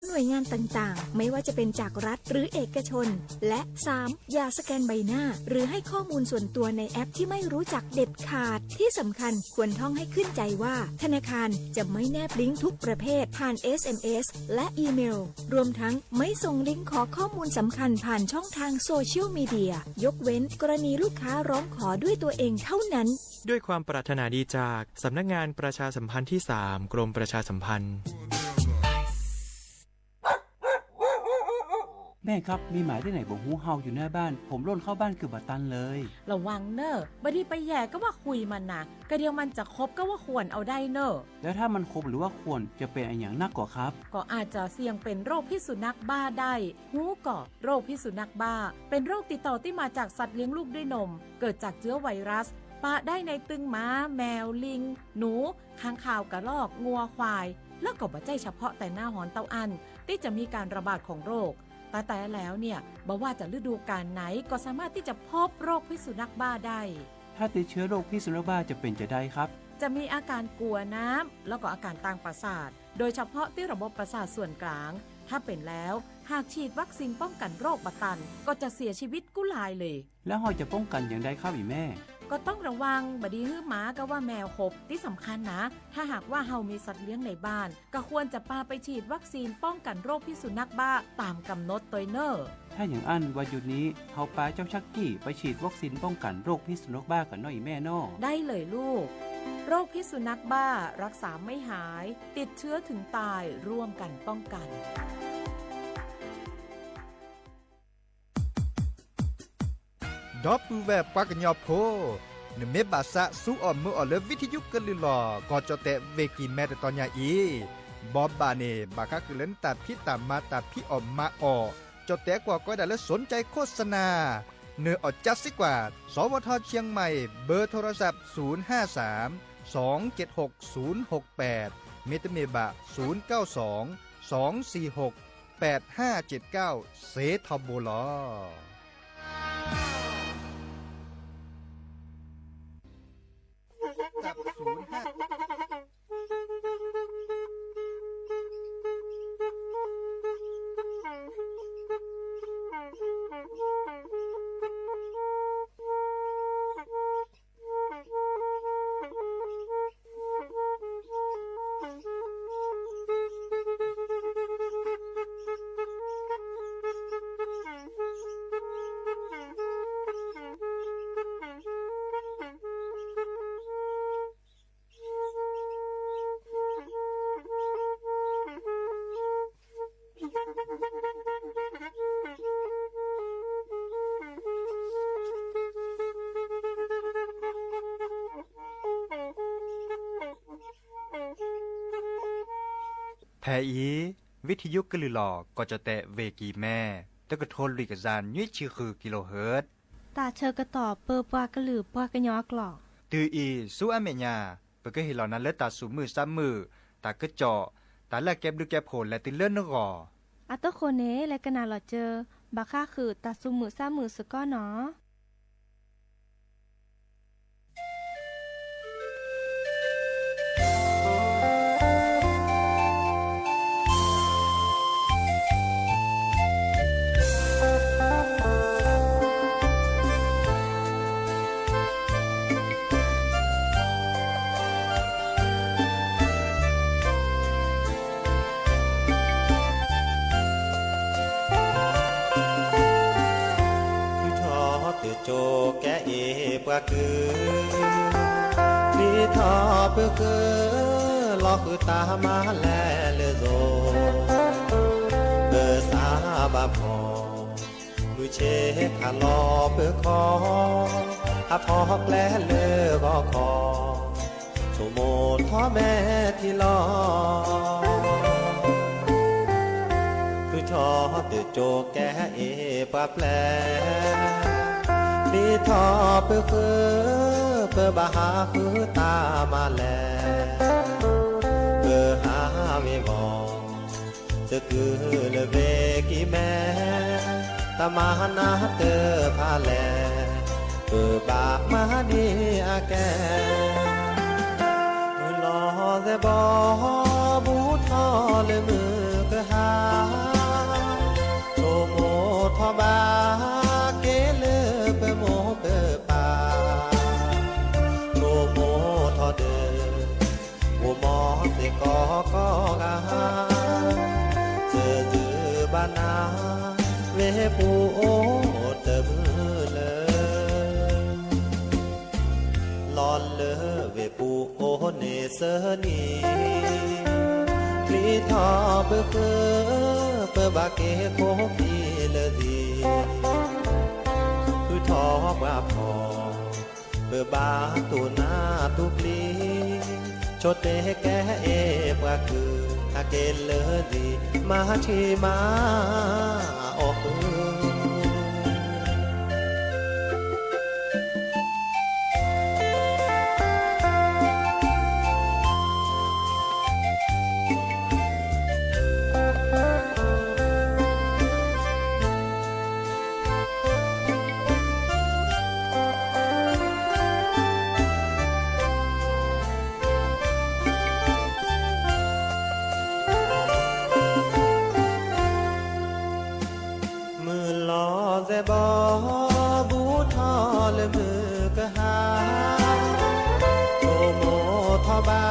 หน่วยงานต่างๆ ไม่ว่าจะเป็นจากรัฐหรือเอกชน และ สาม อย่าสแกนใบหน้า หรือให้ข้อมูลส่วนตัวในแอปที่ไม่รู้จักเด็ดขาด ที่สำคัญ ควรท่องให้ขึ้นใจว่า ธนาคารจะไม่แนบลิงก์ทุกประเภทผ่าน เอสเอ็มเอส และอีเมล รวมทั้งไม่ส่งลิงก์ขอข้อมูลสำคัญผ่านช่องทางโซเชียลมีเดีย ยกเว้นกรณีลูกค้าร้องขอด้วยตัวเองเท่านั้น ด้วยความปรารถนาดีจากสำนักงานประชาสัมพันธ์ที่สาม กรมประชาสัมพันธ์ แม่ครับ มีหมาที่ไหนบ่ฮู้เห่าอยู่หน้าบ้าน ผมร่นเข้าบ้านเกือบบ่ตันเลย ระวังเน่อ บ่ดีไปแหย่ก็ว่าคุยมันนะ กะเดียวมันจะขบก็ว่าข่วนเอาได้เน่อ แล้วถ้ามันขบหรือว่าข่วนจะเป็นอะหยังนักก่อครับ ก็อาจจะเสี่ยงเป็นโรคพิษสุนัขบ้าได้ ฮู้ก่อ โรคพิษสุนัขบ้า เป็นโรคติดต่อที่มาจากสัตว์เลี้ยงลูกด้วยนม เกิดจากเชื้อไวรัส ปะได้ในตึงหมา แมว ลิง หนู ค้างคาว กระรอก งัว ควาย แล้วก็บ่ใจ้เฉพาะแต่หน้าฮ้อนเต้าอั้น ที่จะมีการระบาดของโรค แต่แต่แล้วเนี่ย บ่ว่าจะฤดูกาลไหน ก็สามารถที่จะพบโรคพิษสุนัขบ้าได้ ถ้าติดเชื้อโรคพิษสุนัขบ้าจะเป็นจะใดครับ จะมีอาการกลัวน้ำ แล้วก็อาการตางประสาท โดยเฉพาะที่ระบบประสาทส่วนกลาง ถ้าเป็นแล้ว หากฉีดวัคซีนป้องกันโรคบ่ตัน ก็จะเสียชีวิตกู้ลายเลย แล้วเฮาจะป้องกันอย่างใดครับอีแม่ ก็ต้องระวัง บ่ดีหื้อหมาก็ว่าแมวขบ ที่สำคัญนะ ถ้าหากว่าเฮามีสัตว์เลี้ยงในบ้าน ก็ควรจะปาไปฉีดวัคซีนป้องกันโรคพิษสุนัขบ้าตามกำหนดตวยเน่อ ถ้าอย่างอั้นวันหยุดนี้ เฮาปาเจ้าชักกี้ไปฉีดวัคซีนป้องกันโรคพิษสุนัขบ้ากันเนาะอีแม่เนาะ ได้เลยลูก โรคพิษสุนัขบ้ารักษาไม่หาย ติดเชื้อถึงตาย ร่วมกันป้องกัน ဒီပုၢ်ဝဲၢ်ပှၤကညီဖိ, နမ့ၢ်ဘၣ်သးစူအီၣ်မုာ်အီၣ်လၢ ဝံထယုကလုၢ်လီၤ ကီၢ်ကၠီၣ်တဲၣ် ဝ့ၢ်ကံၢ်မဲ တတီၤညါအံၤ, ဘီဘၣ်န့ၣ် ဘၣ်ဃးဃုာ်လၢနတၢ်ဖံးတၢ်မၤ တၢ်ဖံးအီၣ်မၤအီၣ်, ကၠီၣ်တဲၣ်ကွၢ်ကီးဒၣ်လၢ สนใจโฆษณา, နအီၣ်ကၠါစ့ၢ်ကီး, สวท เชียงใหม่ เบอร์โทรศัพท์ ศูนย์ห้าสาม สองเจ็ดหก ศูนย์หกแปด မ့တမ့ၢ်ဘၣ် ศูนย์เก้าสอง สองสี่หก แปดห้าเจ็ดเก้า စ့ထီဘိလီၤ. ဖဲအံၤ ဝံထယုကလုၢ်လီၤ ကီၢ်ကၠီၣ်တဲၣ် ဝ့ၢ်ကံၢ်မဲ တကထိလွံၢ်ကယၤနွံဆံဃု kilohertz တၢ်ဆၢကတီၢ်ပၢပှၤကလုာ်ပှၤကညီအကျိာ် တုၤအံၤဆူအမဲာ်ညါ ပကဟ့ၣ်လီၤနၤလၢတၢ်သူၣ်မုာ်သးမုာ်, တၢ်ကစီၣ်, တၢ်လၢအကဲဘျုးကဲဖှိၣ်လဲၤတုၤလၢနဂီၢ်. အဃိန့ၣ် လဲၤကနၣ်လီၤစၢၤ ဘၣ်ဃးဃုာ်တၢ်သူၣ်မုာ်သးမုာ်စ့ၢ်ကီးနီၤ. ထုးထီၣ်ပၢၢ်ကၠိကဲအ့ၣ်ပှၤကုၢ်, ပျံၤထီၣ်ပၢၢ်ဃၢၤ လီၤဃုာ်တၢ်မၤလဲၤလၢသိး, ပၢၤစးဘၣ်ဖှီၣ် မုၢ်ဆ့ၣ်ဖးလီၤပၢၤခီ, ဟးဖီၣ်ကျဲလၢဂီၤခီ, ဆိကမိၣ်ထီၣ်မဲာ်ထံလီၤ. ထုးထီၣ်ပၢၢ်ကၠိကဲအ့ၣ်ပှၤပျဲၢ်, ပျံၤထီၣ်ပၢၢ်ဃၢၤ ပၢၤဘၣ်ဟးဃုတၢ်မၤလဲၤ, ပၢၤဟးဝ့ၤဝီၤ သကုၤလၢဝ့ၢ်ကံၢ်မဲ, တၢ်မၤနၢ်တဖၣ်လဲၣ်, ပၢၤဘၣ်မၤဒ်အကဲ, မုၢ်လီၤသဲဘီ ဘူးထီၣ်လၢမုၢ်ကဟါ နၤ ဝ့ၢ်ပူၤအိၣ်တမုာ်လၢ လီၤလၢဝ့ၢ်ပူၤအိၣ်န့ၣ်စၢနံၤ ချံထီၣ်ပဃၢၤ ပဘၣ်က့ၤခိၣ်ခံလၢာ်သံ ဃုထီၣ်ပှၤဖီၣ် ပဘၣ်တူၢ်နၢ်တူၢ်ပျံၤ ဆိတဲကဲအဲၣ်ပှၤကုၢ် အက့ၤလၢာ်သံ မၤထံမၤအီၣ်ဃုာ် မုၢ်လီၤသဲးဘီ ဘူးထီၣ်လၢမုၢ်ကဟါ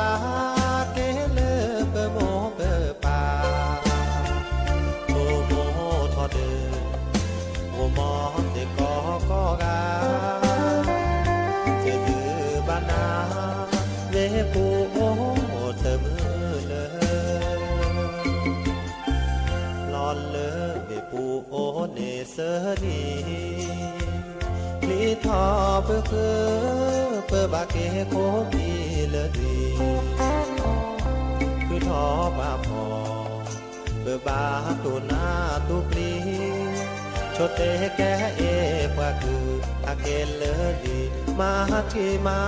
ထိၣ်မိၢ်ထီၣ်ဘၣ်က့ၤလၢပမိၢ်ပပၢ် ထိၣ်မိၢ်ထီၣ်ဒုး ဂီၤမီၤသ့ၣ်ကီးကီးဂၤ သ့ၣ်သုဘၣ်နၤ ဝ့ၢ်ပူၤအိၣ်တမုာ်လၢ လီၤလၢဝ့ၢ်ပူၤအိၣ်န့ၣ်စၢနံၤ ချံထီၣ်ပဃၢၤ ပဘၣ်က့ၤခိၣ်ခံလၢာ်သံ ဃုထီၣ်ပှၤဖီၣ် ပဘၣ်တူၢ်နၢ်တူၢ်ပျံၤ ဆိတဲကဲအဲၣ်ပှၤကုၢ် အက့ၤလၢာ်သံ မၤထံမၤ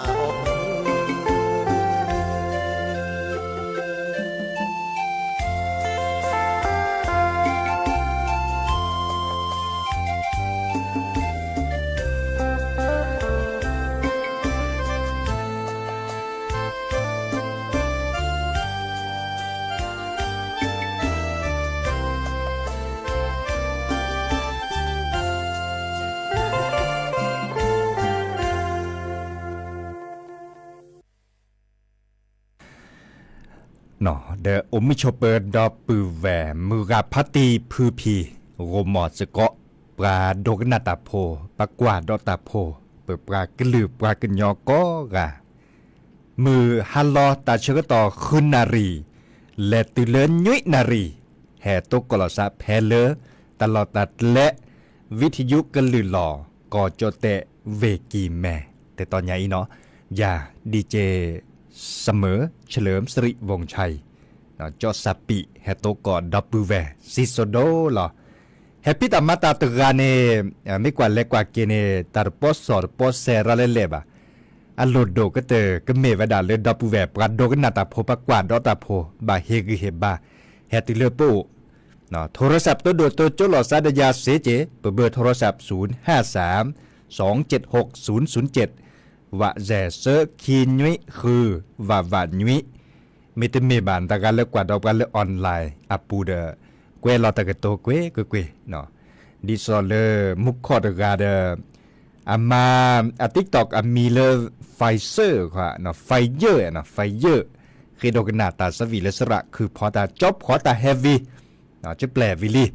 အီၣ်ဃုာ် ဒီးအိၣ်မုာ်ဆိးပၢၤဒီပုၢ်ဝဲၢ် မုၢ်ဂၤဖါတံၢ်ဖုဖံ ဂီၤမီၤစ့ၢ်ကီး ပှၤဒိကနၣ်တၢ်ဖိ ပှၤကွၢ်ဒီးတၢ်ဖိ ပပှၤကလုာ်ပှၤကညီကိးဂၤ မုၢ်ဟါလီၤတၢ်ဆၢကတီၢ်ဃုနၣ်ရံၣ် လဲၤတုၤလၢနွံနၣ်ရံၣ် ဟဲတိကိးလီၤစးဖဲလၢ တၢ်လီၢ်တၢ်ကျဲ ဝံထယုကလုၢ်လီၤ ကီၢ်ကၠီၣ်တဲၣ် ဝ့ၢ်ကံၢ်မဲ တတီၤညါအံၤနီၤ ယၤ DJ Summer เฉลิมสิริวงศ์ชัย ကၠီၣ်စၢ်ပံး ဟဲတိကိးဒီပုၢ်ဝဲၢ် စံၣ်စိၤဒိလီၤ ဟဲဖံးတၢ်မၤတၢ်တဂၤန့ၣ် မ့ၢ်ကွၢ်လဲၤကွၢ်က့ၤန့ၣ် တၢ်တပီၢ်စီၣ်တပီၢ်စဲၤရၤလဲၣ်လဲၣ်ဘၣ်. အလိၣ်ဒိၣ်ကတၢၢ်ကမ့ၢ်ဝဲဒၣ်လၢဒီပုၢ်ဝဲၢ် ပှၤဒိကနၣ်တၢ်ဖိ ပှၤကွၢ်ဒီးတၢ်ဖိ ဘၣ်ဟ့ၣ်ဂံၢ်ဟ့ၣ်ဘါ ဟဲတုၤလၢပအိၣ် โทรศัพท์ တိဒိၣ်တိကၠိလီၤစးဒီးယၤစ့ၢ်ကီး ပဘၢ โทรศัพท์ ศูนย์ห้าสาม สองเจ็ดหก ศูนย์ศูนย์เจ็ด ဝးစဲး သၢ ခံ နွံ ဃု ဝးဝး နွံ မ့တမ့ၢ်ဘၣ် နတဂၤလၢကွၢ်ဒီးပှၤလၢ online အပူၤဒီး ကွဲးလီၤတၢ်ကတိၤကွ့ၢ်ကွ့ၢ်ကွ့ၢ်, ဒ်သိးလၢမူခိၣ်တဂၤဒီး အမါ အ TikTok အမံၤလၢ Pfizer ခီ, Pfizer, Pfizer ဃ့ဒိကနၣ်တၢ်သးဝံၣ်လၢသရၣ်ခုဖီတၢ် ကၠီဖီတၢ်ဟဲဝံၤ ကပျဲၢ်ဝံၤလံ,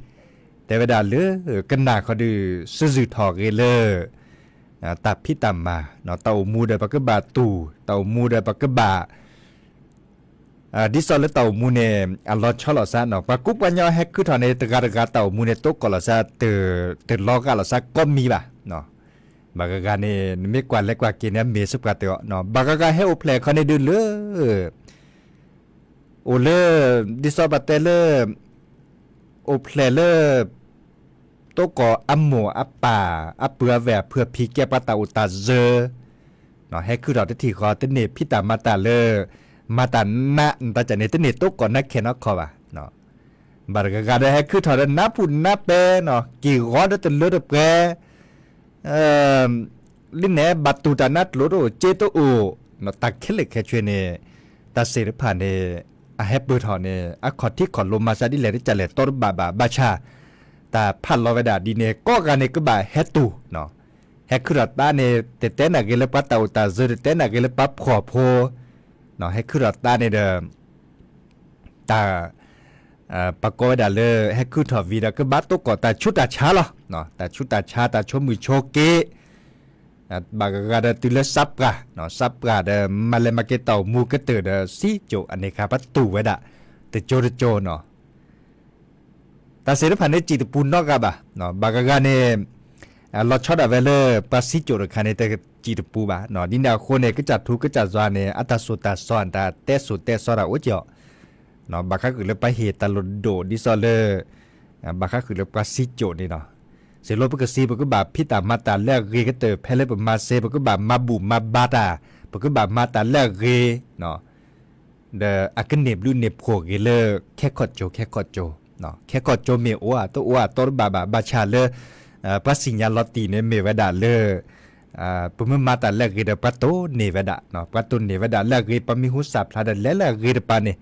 တဲဝဲဒၣ်လၢ ကနၣ်ဃီဒီး စၢၤစုၣ်ထီၣ်ဂ့ၤလၢ တၢ်ဖံးတၢ်မၤ, တၢ်အိၣ်မူဒီးပကဘၣ်တူၢ်, တၢ်အိၣ်မူဒီးပကဘၣ် ဒ်သိးလၢတၢ်အိၣ်မူန့ၣ် အလီၤဆီလိာ်သးနီၤ, ပှၤကူပှၤကညီဟဲခုၣ်ထီၣ်န့ၣ် တဂၤတဂၤတၢ်အိၣ်မူန့ၣ် တိကိးလိာ်သး တလီၤဂာ်လိာ်သးကိးမံၤဘၣ်. ဘၣ်ဂၤဂၤန့ၣ် နမ့ၢ်ကွၢ်လဲၤကွၢ်က့ၤန့ၣ် အမ့ၢ်စ့ၢ်ပှၤတအီၤ, ဘၣ်ဂၤဂၤဟဲအိၣ်ဖျဲၣ်ခီန့ၣ်ဒုးလၢ အိၣ်လၢ ဒ်သိးပတဲလၢ အိၣ်ဖျဲၣ်လၢ တိကိးအမိၢ်အပၢ် အပုၢ်အဝဲၢ်အဖုအဖံ ကဲပှၤတၢ်အိၣ်တၢ်စၢၤ ဟဲခုၣ်ထီၣ်တထံၣ်ဃီ တန့ၢ်ဖံးတၢ်မၤတၢ်လၢ မၤတၢ်နး နတၢ်ကန့ၣ် တန့ၢ်တိကိးနးခဲနီၢ်ခီဘၣ်. ဘၣ်တဂၤဂၤဒီးဟဲခုၣ်ထီၣ်ဒီးနးပူၤနးပဲနီၤ, က့ၢ်ဂီၤဒီးတလၢတပှဲၤ လၢန့ၣ် ဘၣ်တူၢ်တၢ်နးကျိၤတအိၣ် စ့တအိၣ်, တၢ်ခဲလၢာ်ခဲဆ့န့ၣ် တၢ်စ့ၢ်တဖၣ်န့ၣ် အဟဲပၢၢ်ထီၣ်န့ၣ် အခီၣ်ထံးခီၣ်လိၤမၤစၢ်ဒ်လဲၣ်တကလဲၣ် တီတဘၣ်ဘၣ် ဘၣ်ဆၣ် တၢ်ဖးလီၤဝဲဒၣ်ဒ်န့ၣ် ကိးဂၤန့ၣ်ကဘၣ်ဟဲတူၢ်, ဟဲခုၣ်ထီၣ်သးန့ၣ် တတဲနၢ်ဂ့ၤလၢပှၤတၢ်အိၣ်တၢ်စၢၤ တတဲနၢ်ဂ့ၤလၢပှၤဖှီၣ်ဖိ, ဟဲခုၣ်ထီၣ်သးန့ၣ်ဒီး တၢ် ပှၤကိးဝဲဒၣ်လၢ ဟဲခုၣ်ထီၣ်ဝံၤဒီး ကဘၣ်တိၢ်ကီၢ်တၢ်ဆူးတၢ်ဆါလီၤ. တၢ်ဆူးတၢ်ဆါ တၢ်ဆိမုၢ်ဆိက့ ဘၣ်ဂၤဂၤဒီးတုၤလၢစးပှၢ်, စးပှၢ်ဒီး မၤလဲၤမၤက့ၤတၢ်အိၣ်မူကတၢၢ်ဒီး စံကၠိၣ်အန့ၣ်ခါ ပှၤတူၢ်ဝဲဒၣ် တကၠိတကၠိနီၤ. တၢ်သ့ၣ်တဖၣ်န့ၣ် စံၣ်တပူၤနီတဂၤဘၣ်. ဘၣ်ဂၤဂၤန့ၣ် လီၤဆီဒၣ်ဝဲလၢ ပှၤစံကၠိၣ်တခါန့ၣ် တစံၣ်တပူၤဘၣ်. ဒ်န့ၣ်အဃိန့ၣ် ကစၢ်ထူကစၢ်ယွၤန့ၣ် အတၢ်သိၣ်တၢ်သီ တၢ်တဲစိၤတဲစီတၢ်အိၣ်က့ၤအီၤ ဘၣ်ဃးဃုာ်လၢပှၤဟ့ၣ်တၢ်လိၣ်ဒိၣ်ဒ်သိးလၢ ဘၣ်ဃးဃုာ်လၢပှၤစံကၠိၣ်န့ၣ်လီၤ. စ့ၢ်လီၤပကစံး ပကဘၣ်ဖံးတၢ်မၤတၢ်လၢအဂ့ၤကတၢၢ် ဖဲလၢပမၤစ့ ပကဘၣ်မၤဘူၣ်မၤဘါတၢ်, ပကဘၣ်မၤတၢ်လၢအဂ့ၤ ဒီးအကန့ၢ်ဘျုးန့ၢ်ဖှိၣ်ဂ့ၤလၢ ခဲခီၣ်ကၠိ ခဲခီၣ်ကၠိ, ခဲခီၣ်ကၠိမ့ၢ်အိၣ်ဧါ တအိၣ်ဧါ တီတဘၣ်ဘၣ် ဘၣ်ဆၣ်လၢ ပှၤစံၣ်ညါလီၤတံၢ်န့ၣ် မ့ၢ်ဝဲဒၣ်လၢ ပမ့ၢ်မၤတၢ်လၢအဂ့ၤဒီး ပှၤတိၢ်န့ၢ်ဝဲဒၣ်, ပှၤတိၢ်န့ၢ်ဝဲဒၣ်လၢအဂ့ၤ ပှၤမံၤဟူသၣ်ဖျါဒီး လဲၤလၢအဂ့ၤတပၤန့ၣ်,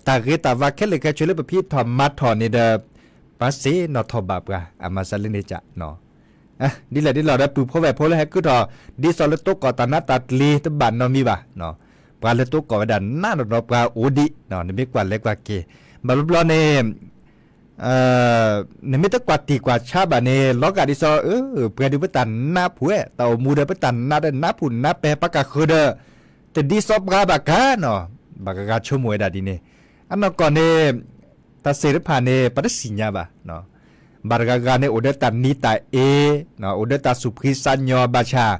တၢ်ဂ့ၤတၢ်ဝါခဲလၢာ်ခဲဆ့လၢပဖံးထီၣ်မၤထီၣ်န့ၣ်ဒီး ပှၤစ့နီၣ်ထီၣ်ဘၣ်ပှၤ အမၤစၢၤလၢန့ၣ်ကၢ် ဒ်လဲၣ်ဒ်လဲၣ်ဒီး ပုၢ်ဖိဝဲၢ်ဖိလၢဟဲခုၣ်ထီၣ် ဒ်သိးလၢတိၢ်ကီၢ်တၢ်နးတၢ်ကျ့ၤတဘၣ်နီတမံၤဘၣ်, ပှၤလၢတိၢ်ကီၢ်ဝဲဒၣ်နးနီၢ်နီၢ် ပှၤအိၣ်ဒံး, နမ့ၢ်ကွၢ်လဲၤကွၢ်က့ၤ ဘၣ်ဘျီဘျီန့ၣ် နမ့ၢ်တကွၢ်တံၢ်ကွၢ်ဆါဘၣ်န့ၣ် လီၤဂာ်ဒ်သိး ပှၤဒုးပတၢ်နးဖှူဧဲ တၢ်အိၣ်မူဒီးပတၢ်နးဒီးနးဖှူနးပဲာ် ပှၤကဃၢၤဒီး တဒ်သိးပှၤဘၣ်ကါနီၤ, ဘၣ်ဂၤဂၤဆိကမိၣ်ဝဲဒၣ်ဒ်န့ၣ်, အနီၢ်ကီၢ်န့ၣ် တၢ်သ့ၣ်တဖၣ်န့ၣ် ပှၤတသ့ၣ်ညါဘၣ်, ဘၣ်တဂၤဂၤန့ၣ် အိၣ်ဒီးတၢ်နံၤတၢ်အ့, အိၣ်ဒီးတၢ်သူၣ်ဖှံသးညီဘၣ်ဆၣ်,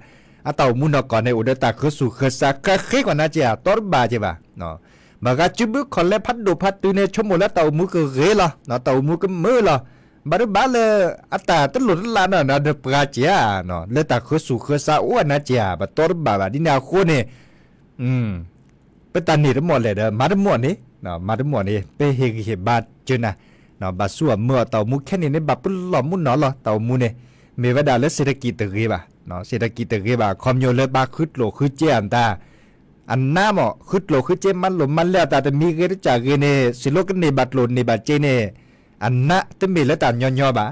အတၢ်အိၣ်မူနီၢ်ကီၢ်န့ၣ် အိၣ်ဒီးတၢ်ဃၢဆူၣ်ဃၢစး ဃၢဃ့ကွၢ်နါက့ၤဧါ တီတဘၣ်က့ၤဘၣ်, ဘၣ်ဂၤစုဘုခီၣ်လဲဖးဒိၣ်ဖးတုၤန့ၣ် ဆိကမိၣ်လၢတၢ်အိၣ်မူကဂ့ၤလီၤ, တၢ်အိၣ်မူကမုာ်လီၤ, ဘၣ်တဘၣ်လၢ အတၢ်တလိၣ်တလးနီၢ်နီၢ်ဒီးပှၤက့ၤဧါ, လၢတၢ်ဃၢဆူၣ်ဃၢစးအိၣ်အနါက့ၤဧါ ပတီတဘၣ်ဘၣ် ဒ်န့ၣ်အဃိန့ၣ် ပတၢ်န့ၢ်တမီၢ်လဲၣ်ဒီး မၤတမီၢ်န့ၣ်, မၤတမီၢ်န့ၣ် ပဟ့ၣ်ဂံၢ်ဟ့ၣ်ဘါကၢနၤ, ဘၣ်ဆူၣ်အမၢအီၤ တၢ်အိၣ်မူခဲန့ၣ်န့ၣ် ဘၣ်ပလီၢ်မူနီၢ်လီၤ တၢ်အိၣ်မူန့ၣ်, မ့ၢ်ဝဲဒၣ်လၢ เศรษฐกิจ တဂ့ၤဘၣ်, เศรษฐกิจ တဂ့ၤဘၣ် အခီပညီလၢပှၤဃုကျိၣ်ဃုစ့အတၢ်, အနးမး ဃုကျိၣ်ဃုစ့ မၤလိာ်မၤလဲအတၢ်တမံၤဂ့ၤတကၢ်ဂ့ၤန့ၣ် စံးလိကန့ၢ်ဘၣ်ကျိၣ်န့ၢ်ဘၣ်စ့န့ၣ်, အနးတမ့ၢ်လၢတၢ်ညီညီဘၣ်,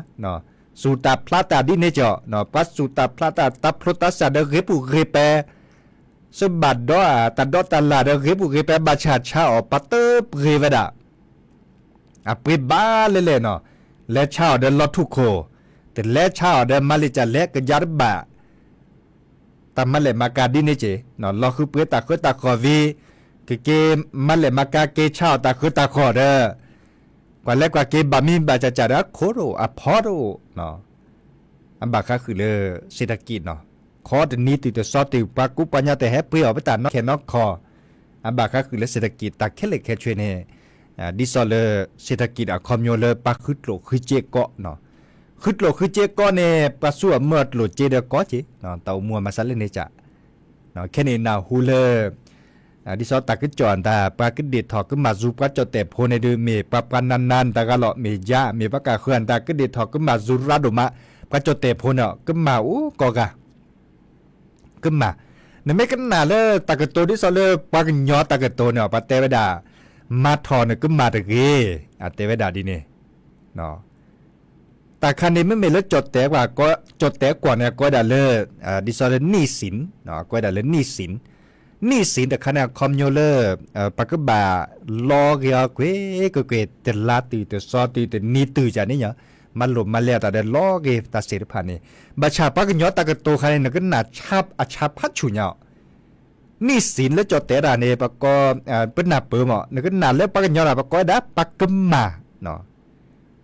စူၢ်တၢ်ဖျါတၢ်ဒ်န့ၣ်ကီး, ပှၤစူၢ်တၢ်ဖျါတၢ် တၢ်ဖျိတၢ်စၢ်ဒီးဂ့ၤပူၤဂ့ၤပဲာ် စဘၣ်ဒီးတၢ်ဒီတၢ်လၢ်ဒီးဂ့ၤပူၤဂ့ၤပဲာ် ဘၣ်ဆၣ်ဆါအီၤ ပှၤတပှ့ၤဝဲဒၣ်, အပှ့ၤဘၣ်လဲၣ်လဲၣ်နီၤ, လဲၤဆါအီၤဒီးလီၤထူၣ်ခိၣ်, တလဲၤဆါအီၤဒီးမၤလ့ၣ်ကၢ်လဲၤကယါတဘၣ်, တၢ်မၤလဲၣ်မၤကၤဒ်န့ၣ်က့ၤ, လီၤဃုပှ့ၤတၢ်ဃၢတၢ်ဃီၣ်ဝံၤ, ကက့ၤမၤလဲၣ်မၤကၤက့ၤဆါအီၤတၢ်ဃၢတၢ်ဃီၣ်ဒီး, ကွၢ်လဲၤကွၢ်က့ၤဘၣ်မံဘၣ်စၢ်စၢ်ဒီး အခိၣ်တအိၣ် အဖီတအိၣ် အဘၣ်ဃးဃုာ်လၢ เศรษฐกิจ နီၤ, ခီတနံၤတုၤတသီတုၤ ပှၤကူပှၤညီတဟဲပှ့ၤအီၤ ပတၢ်နီၣ်ခဲနီၣ်ခီ, အဘၣ်ဃးဃုာ်လၢ เศรษฐกิจ တၢ်ခဲလၢာ်ခဲဆ့န့ၣ်, ဒ်သိးလၢ เศรษฐกิจ အခီပညီလၢပှၤဃုကျိၣ်ဃုစ့ကီး, ဃုကျိၣ်ဃုစ့ကီးန့ၣ် ပှၤစူၢ်အမၢအကျိၣ်စ့ဒီးကီးက့ၤ, တၢ်အိၣ်မူအမၤစၢၤလၢန့ၣ်ကၢ် ခဲန့ၣ်နၢ်ဟူလၢ ဒ်သိးတၢ်ကစီၣ်အတၢ် ပှၤကဒ့ၣ်ထီၣ်ကမၣ်စူၤပှၤကၠီၣ်တဲၣ်ဖိန့ၣ်ဒုး မ့ၢ်ပှၤပှၤနးနးနတဂၤလီၤ မ့ၢ်ယါ မ့ၢ်ပှၤကဃၢၤအတၢ်ကဒ့ၣ်ထီၣ်ကမၣ်စူၤရၤဒိၣ်မး ပှၤကၠီၣ်တဲၣ်ဖိန့ၣ် ကမၣ်အိၣ်ကိးဂၤ ကမၣ်, နမ့ၢ်ကနၣ်လၢတၢ်ကတိၤဒ်သိးလၢပှၤကညီတၢ်ကတိၤန့ၣ် ပှၤတဲဝဲဒၣ် မၤထီၣ်န့ၣ်ကမၣ်တဂ့ၤ, အတဲဝဲဒၣ်ဒ်န့ၣ် တၢ်ခါန့ၣ် မ့မ့ၢ်လၢကၠီၣ်တဲၣ်ကွီၢ်, ကၠီၣ်တဲၣ်ကွီၢ်န့ၣ် အကိးဝဲဒၣ်လၢ ဒ်သိးလၢ หนี้สิน, အကိးဝဲဒၣ်လၢ หนี้สิน, หนี้สิน တခါန့ၣ် အခီပညီလၢ ပကဘၣ်လီၤဂ့ၤအီၤကွ့ၢ်ကွ့ၢ်ကွ့ၢ် တလါတုၤတသီတုၤတနံၤတုၤကၢ်န့ၣ်ညီ, မၤလိာ်မၤလဲအတၢ်ဒီးလီၤဂ့ၤတၢ်သ့ၣ်တဖၣ်န့ၣ်, ဘၣ်ဆၣ်ပှၤကညီတၢ်ကတိၤခါန့ၣ် နကနၣ်အဆါဖးဆူၣ်ညါအီၤ หนี้สิน လၢကၠီၣ်တဲၣ်တၢ်န့ၣ် ပကိး ပနၢ်ပၢၢ်မး နကနၣ်လၢပှၤကညီတၢ် ပကိးဝဲဒၣ် ပှၤကမၣ်,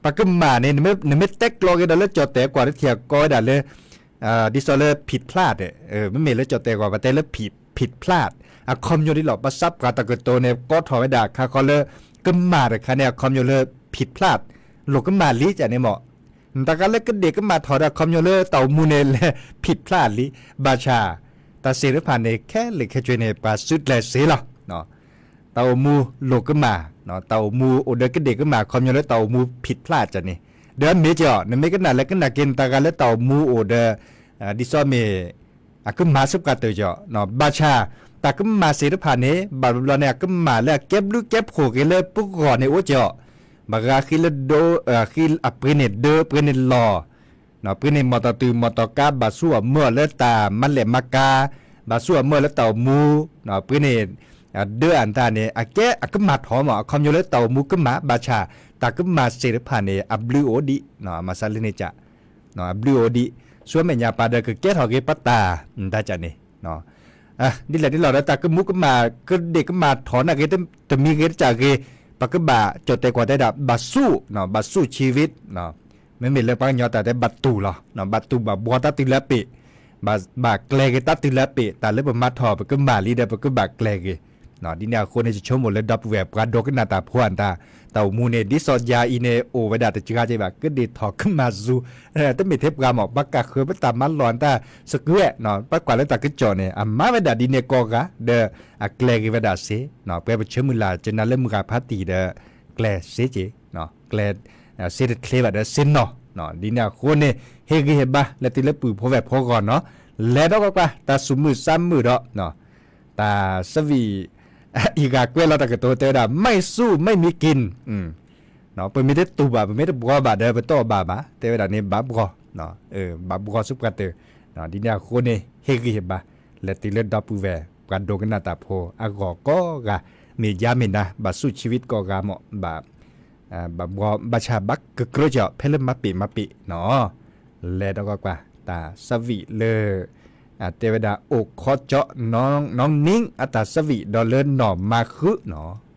ပှၤကမၣ်န့ၣ် နမ့ၢ်တဲကျိးက့ၤဒီးလၢကၠီၣ်တဲၣ်ကွီၢ်တထံၣ် ကိးဝဲဒၣ်လၢ ဒ်သိးလၢ ผิดพลาด, မ့မ့ၢ်လၢကၠီၣ်တဲၣ်ကွီၢ် ပတဲလၢ ผิดพลาด, အခီပညီဒ်လီၤ ပှၤသးပှၢ်တၢ်ကတိၤန့ၣ် ကိးထီၣ်ဝဲဒၣ်ခါဃီလၢ ကမၣ်တခါန့ၣ် အခီပညီလၢ ผิดพลาด, လိၣ်ကမၣ်လံကၢ်န့ၣ်မး နတၢ်ကါလၢကဒ့ၣ်ကမၣ်ထီၣ်ဒီး အခီပညီလၢတၢ်အိၣ်မူန့ၣ်လဲၤ ผิดพลาด လံ, ဘၣ်ဆၣ် တၢ်သ့ၣ်တဖၣ်န့ၣ် ခဲလၢာ်ခဲဆ့န့ၣ် ပှၤစုကျဲၤစ့လီၤ. တၢ်အိၣ်မူလိၣ်ကမၣ်, တၢ်အိၣ်မူအိၣ်ဒီးကဒ့ၣ်ကမၣ် အခီပညီလၢတၢ်အိၣ်မူ ผิดพลาด ကၢ်န့ၣ်, ဒီးမ့ၢ်ကၢ်အီၤ နမ့ၢ်ကနၣ်လဲၤကနၣ်က့ၤနတၢ်ကါလၢတၢ်အိၣ်မူအိၣ်ဒီး ဒ်သိးမ့ၢ် အကမၣ်စ့ၢ်ကီးတၢ်ကၢ်, ဘၣ်ဆၣ် တၢ်ကမၣ်သ့ၣ်တဖၣ်န့ၣ် ဘၣ်ဘျီန့ၣ် အကမၣ်လၢအကဲဘျုးကဲဖှိၣ်က့ၤလၢပဂီၢ်န့ၣ်အိၣ်ကၢ်အီၤ, ဘၣ်ဂၤဃ့လၢဒၢ, ဃ့အပှ့ၤန့ၣ်ဒၢ ပှ့ၤန့ၣ်လီၢ်, ပှ့ၤန့ၣ်မီၢ်တီၢ်တုၤမီၢ်တီၢ်ကါ ဘၣ်ဆူၣ်အမၢအီၤလၢတၢ်မၤလဲၣ်မၤကၤ, ဘၣ်ဆူၣ်အမၢအီၤလၢတၢ်အိၣ်မူ, ပှ့ၤန့ၣ် ဒၢအတၢ်န့ၣ် အကဲအကမၣ်ထီၣ်မး အခီပညီလၢတၢ်အိၣ်မူကမၣ် ဘၣ်ဆၣ် တၢ်ကမၣ်စ့ၢ်တဖၣ်န့ၣ် အဘျုးအိၣ်ဒံး မၤစၢ်လၢန့ၣ်က အဘျုးအိၣ်ဒံး ဆူမဲာ်ညါပှၤဒီးကကဲထီၣ်က့ၤပတၢ် တၢ်ကန့ၣ် ဒ်လဲၣ်ဒ်လဲၣ်ဒီး တၢ်ကမူကမၣ် ကဒ့ၣ်ကမၣ်ထီၣ်နာ်က့ တမံၤဂ့ၤတကးဂ့ၤ ပကဘၣ်ကၠီၣ်တဲာ်ကွၢ်တဲဒၣ် ဘၣ်ဆူၣ် ဘၣ်ဆူၣ်ဆံဝ့ မ့မ့ၢ်လၢပှၤကညီတၢ်တဲဘၣ်တူၢ်လီၤ ဘၣ်တူၢ်ဘၣ်ဘှီတၢ်တုၤလၢအပ့ၤ ဘၣ်ကျဲၤက့ၤတၢ်တုၤလၢအပ့ၤ တၢ်လၢပမၤထီၣ် ပကမၣ်လံဒီး ပကဘၣ်ကျဲၤက့ၤ ဒ်န့ၣ်အဃိန့ၣ် ယဆိကမိၣ်လၢဒီပုၢ်ဝဲၢ်ပှၤဒိကနၣ်တၢ်ဖိအတၢ် တၢ်အိၣ်မူန့ၣ် ဒ်စီၤယၤအံၤန့ၣ် အိၣ်ဝဲဒၣ်တစှၤက့ၤဘၣ် ကဒ့ၣ်ထီၣ်ကမၣ်စူၤ တမ့ၢ်ထဲပှၤမး ပှၤကးဃုာ်ပတၢ်မၤလီၢ်တၢ် စကွဲး ပှၤကွၢ်လၢတၢ်ကစီၣ်န့ၣ် အမၤဝဲဒၣ်ဒ်န့ၣ်ကိးဂၤ ဒီးအကျဲၤက့ၤဝဲဒၣ်စ့ ပှဲၤပဆၢမုၢ်လၢ် ကနၣ်လၢမုၢ်ဂၤဖးတံၢ်ဒီး ကျဲၤစ့က့ၤ ကျဲၤ စ့တချ့ဘၣ်ဒီးစ့နီၢ် ဒ်န့ၣ်အဃိန့ၣ် ဟ့ၣ်ဂံၢ်ဟ့ၣ်ဘါ လဲၤတုၤလၢပုၢ်ဖိဝဲၢ်ဖိအဂီၢ်နီၤ လဲၤဒီးကွၢ်ကွၢ် တၢ်သူၣ်မုာ်သးမုာ်ဒီး တၢ်သးဝံၣ် အံၤဂၤကွဲးလီၤတၢ်ကတိၤတဲဝဲဒၣ် ไม่สู้ไม่มีกิน ပမ့ၢ်တတူၢ်ဘၣ် ပမ့ၢ်တဘှီဘၣ်ဒီး ပတအီၣ်ဘၣ်ဘၣ် တဲဝဲဒၣ်န့ၣ် ဘၣ်ဘှီ ဘၣ်ဘှီဆူပှၤတၢၢ် ဒ်န့ၣ်အဃိန့ၣ် ဟ့ၣ်ဂံၢ်ဟ့ၣ်ဘါ လဲၤတုၤလၢဒီပုၢ်ဝဲၢ် ပှၤဒိကနၣ်တၢ်ဖိအဂီၢ်ကိးဂၤ မ့ၢ်ယါမ့ၢ်နၤ ဘၣ်ဆူၣ်ဆံဝ့ကိးဂၤမး ဘၣ် ဘၣ်ဘှီဘၣ်ဆၣ်ဘၣ်ကကြၢးကီး ဖဲလၢမၤပ့ၤမၤပ့ၤနီၤ လဲၤဒီးကွၢ်ကွၢ် တၢ်သးဝံၣ်လၢ တဲဝဲဒၣ် အိၣ်ခိးကၠီ နီၢ်နံၣ် အတၢ်သးဝံၣ်ဒီးလၢနီၢ်မၤဃုနီၤ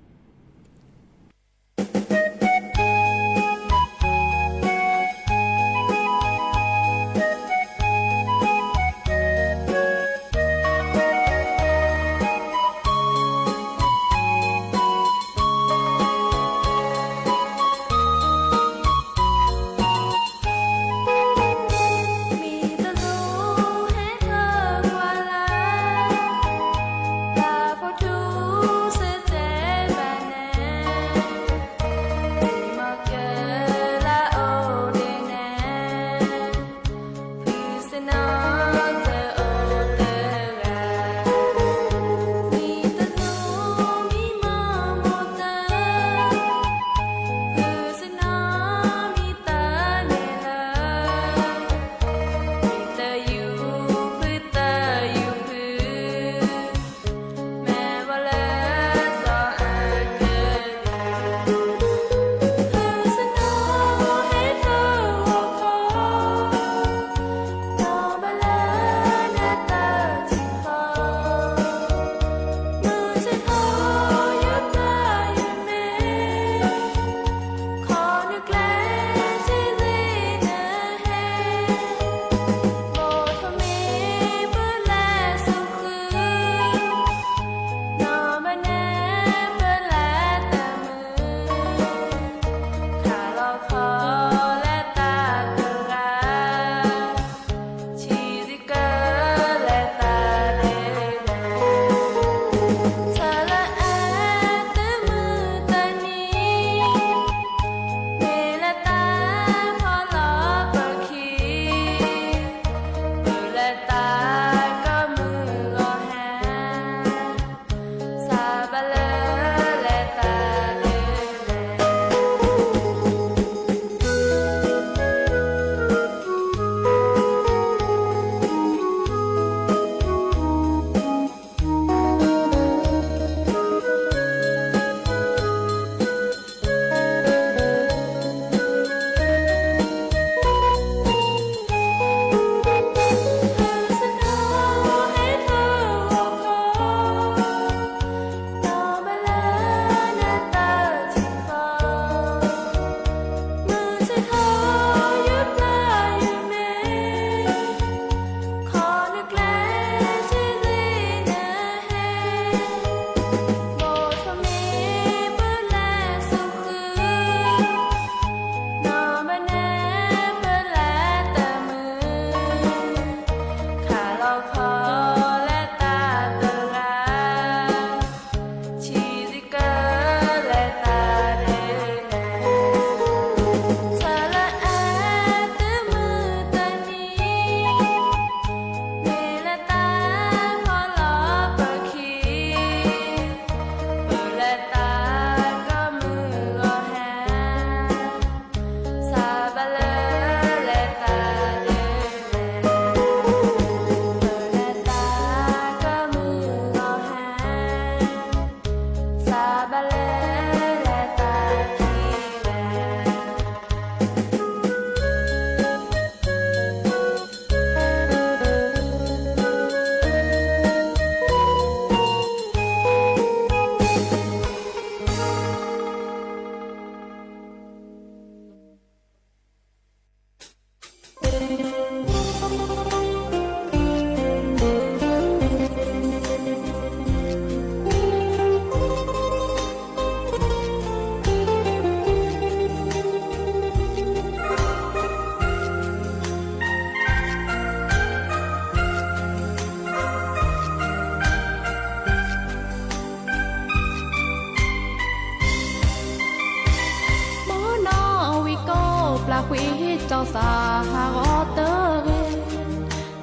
ကွံာ်စီၤစၤဟးဂီၤတဂ့ၤ,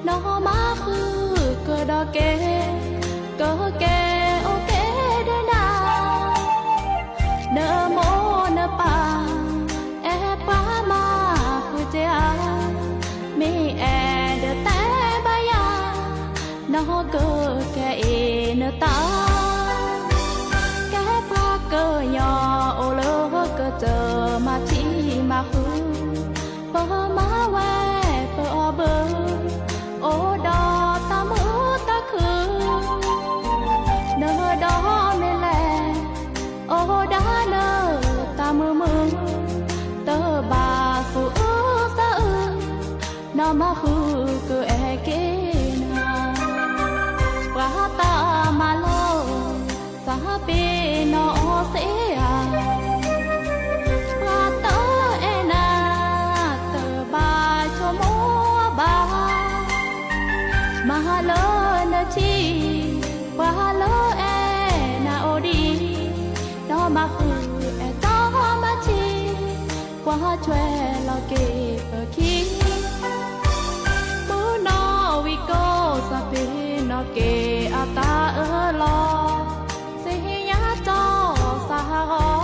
နီၢ်မၤဃုာ်ကဒီးက့ၤ, ကကဲအိၣ်က့ၤဒီးနၤ, နမိၢ်နပၢ် အဲၣ်ပှၤမၤဃုာ်က့ၤဧါ, မ့ၢ်အဲၣ်ဒီးတဲဘၣ်ယၤ, နီၢ်ကကဲအံၤနတၢ် ကဲပှၤကညီအိၣ်လၢကစၢၢ်မၤထံမၤဃုာ်, ပမၤဝဲပအီၣ်ဘၢ, အိၣ်ဒီးတၢ်မုာ်တၢ်ခုၣ်, နဒီးမ့ၢ်လဲၣ်, အိၣ်ဒၣ်လၢတၢ်မုာ်မုာ်, တဘၣ်သူၣ်အုးသးအုး, နီၢ်မၤဃုာ်ကအဲၣ်က့ၤနၤ, ပှၤတၢ်မၤလိ သးပ့ၤနီၣ်စ့ဧါ, ပှၤတအဲၣ်နၤ တဘၣ်ဆိကမိၣ်ဘၣ်, မၤလၢနထံၣ် ပှၤလၢအဲၣ်နၤအိၣ်ဒံး, နီၢ်မၤဃုာ်အဲၣ်တီမၤထံ ပှၤဆွဲလီၤက့ၤပခံ, မုၢ်နီၢ်ဝံကိးစးပ့ၤနီၣ်က့ၤအတၢ်အၢၣ်လီၤ, သ့ၣ်ညါတီၢ်စးဟး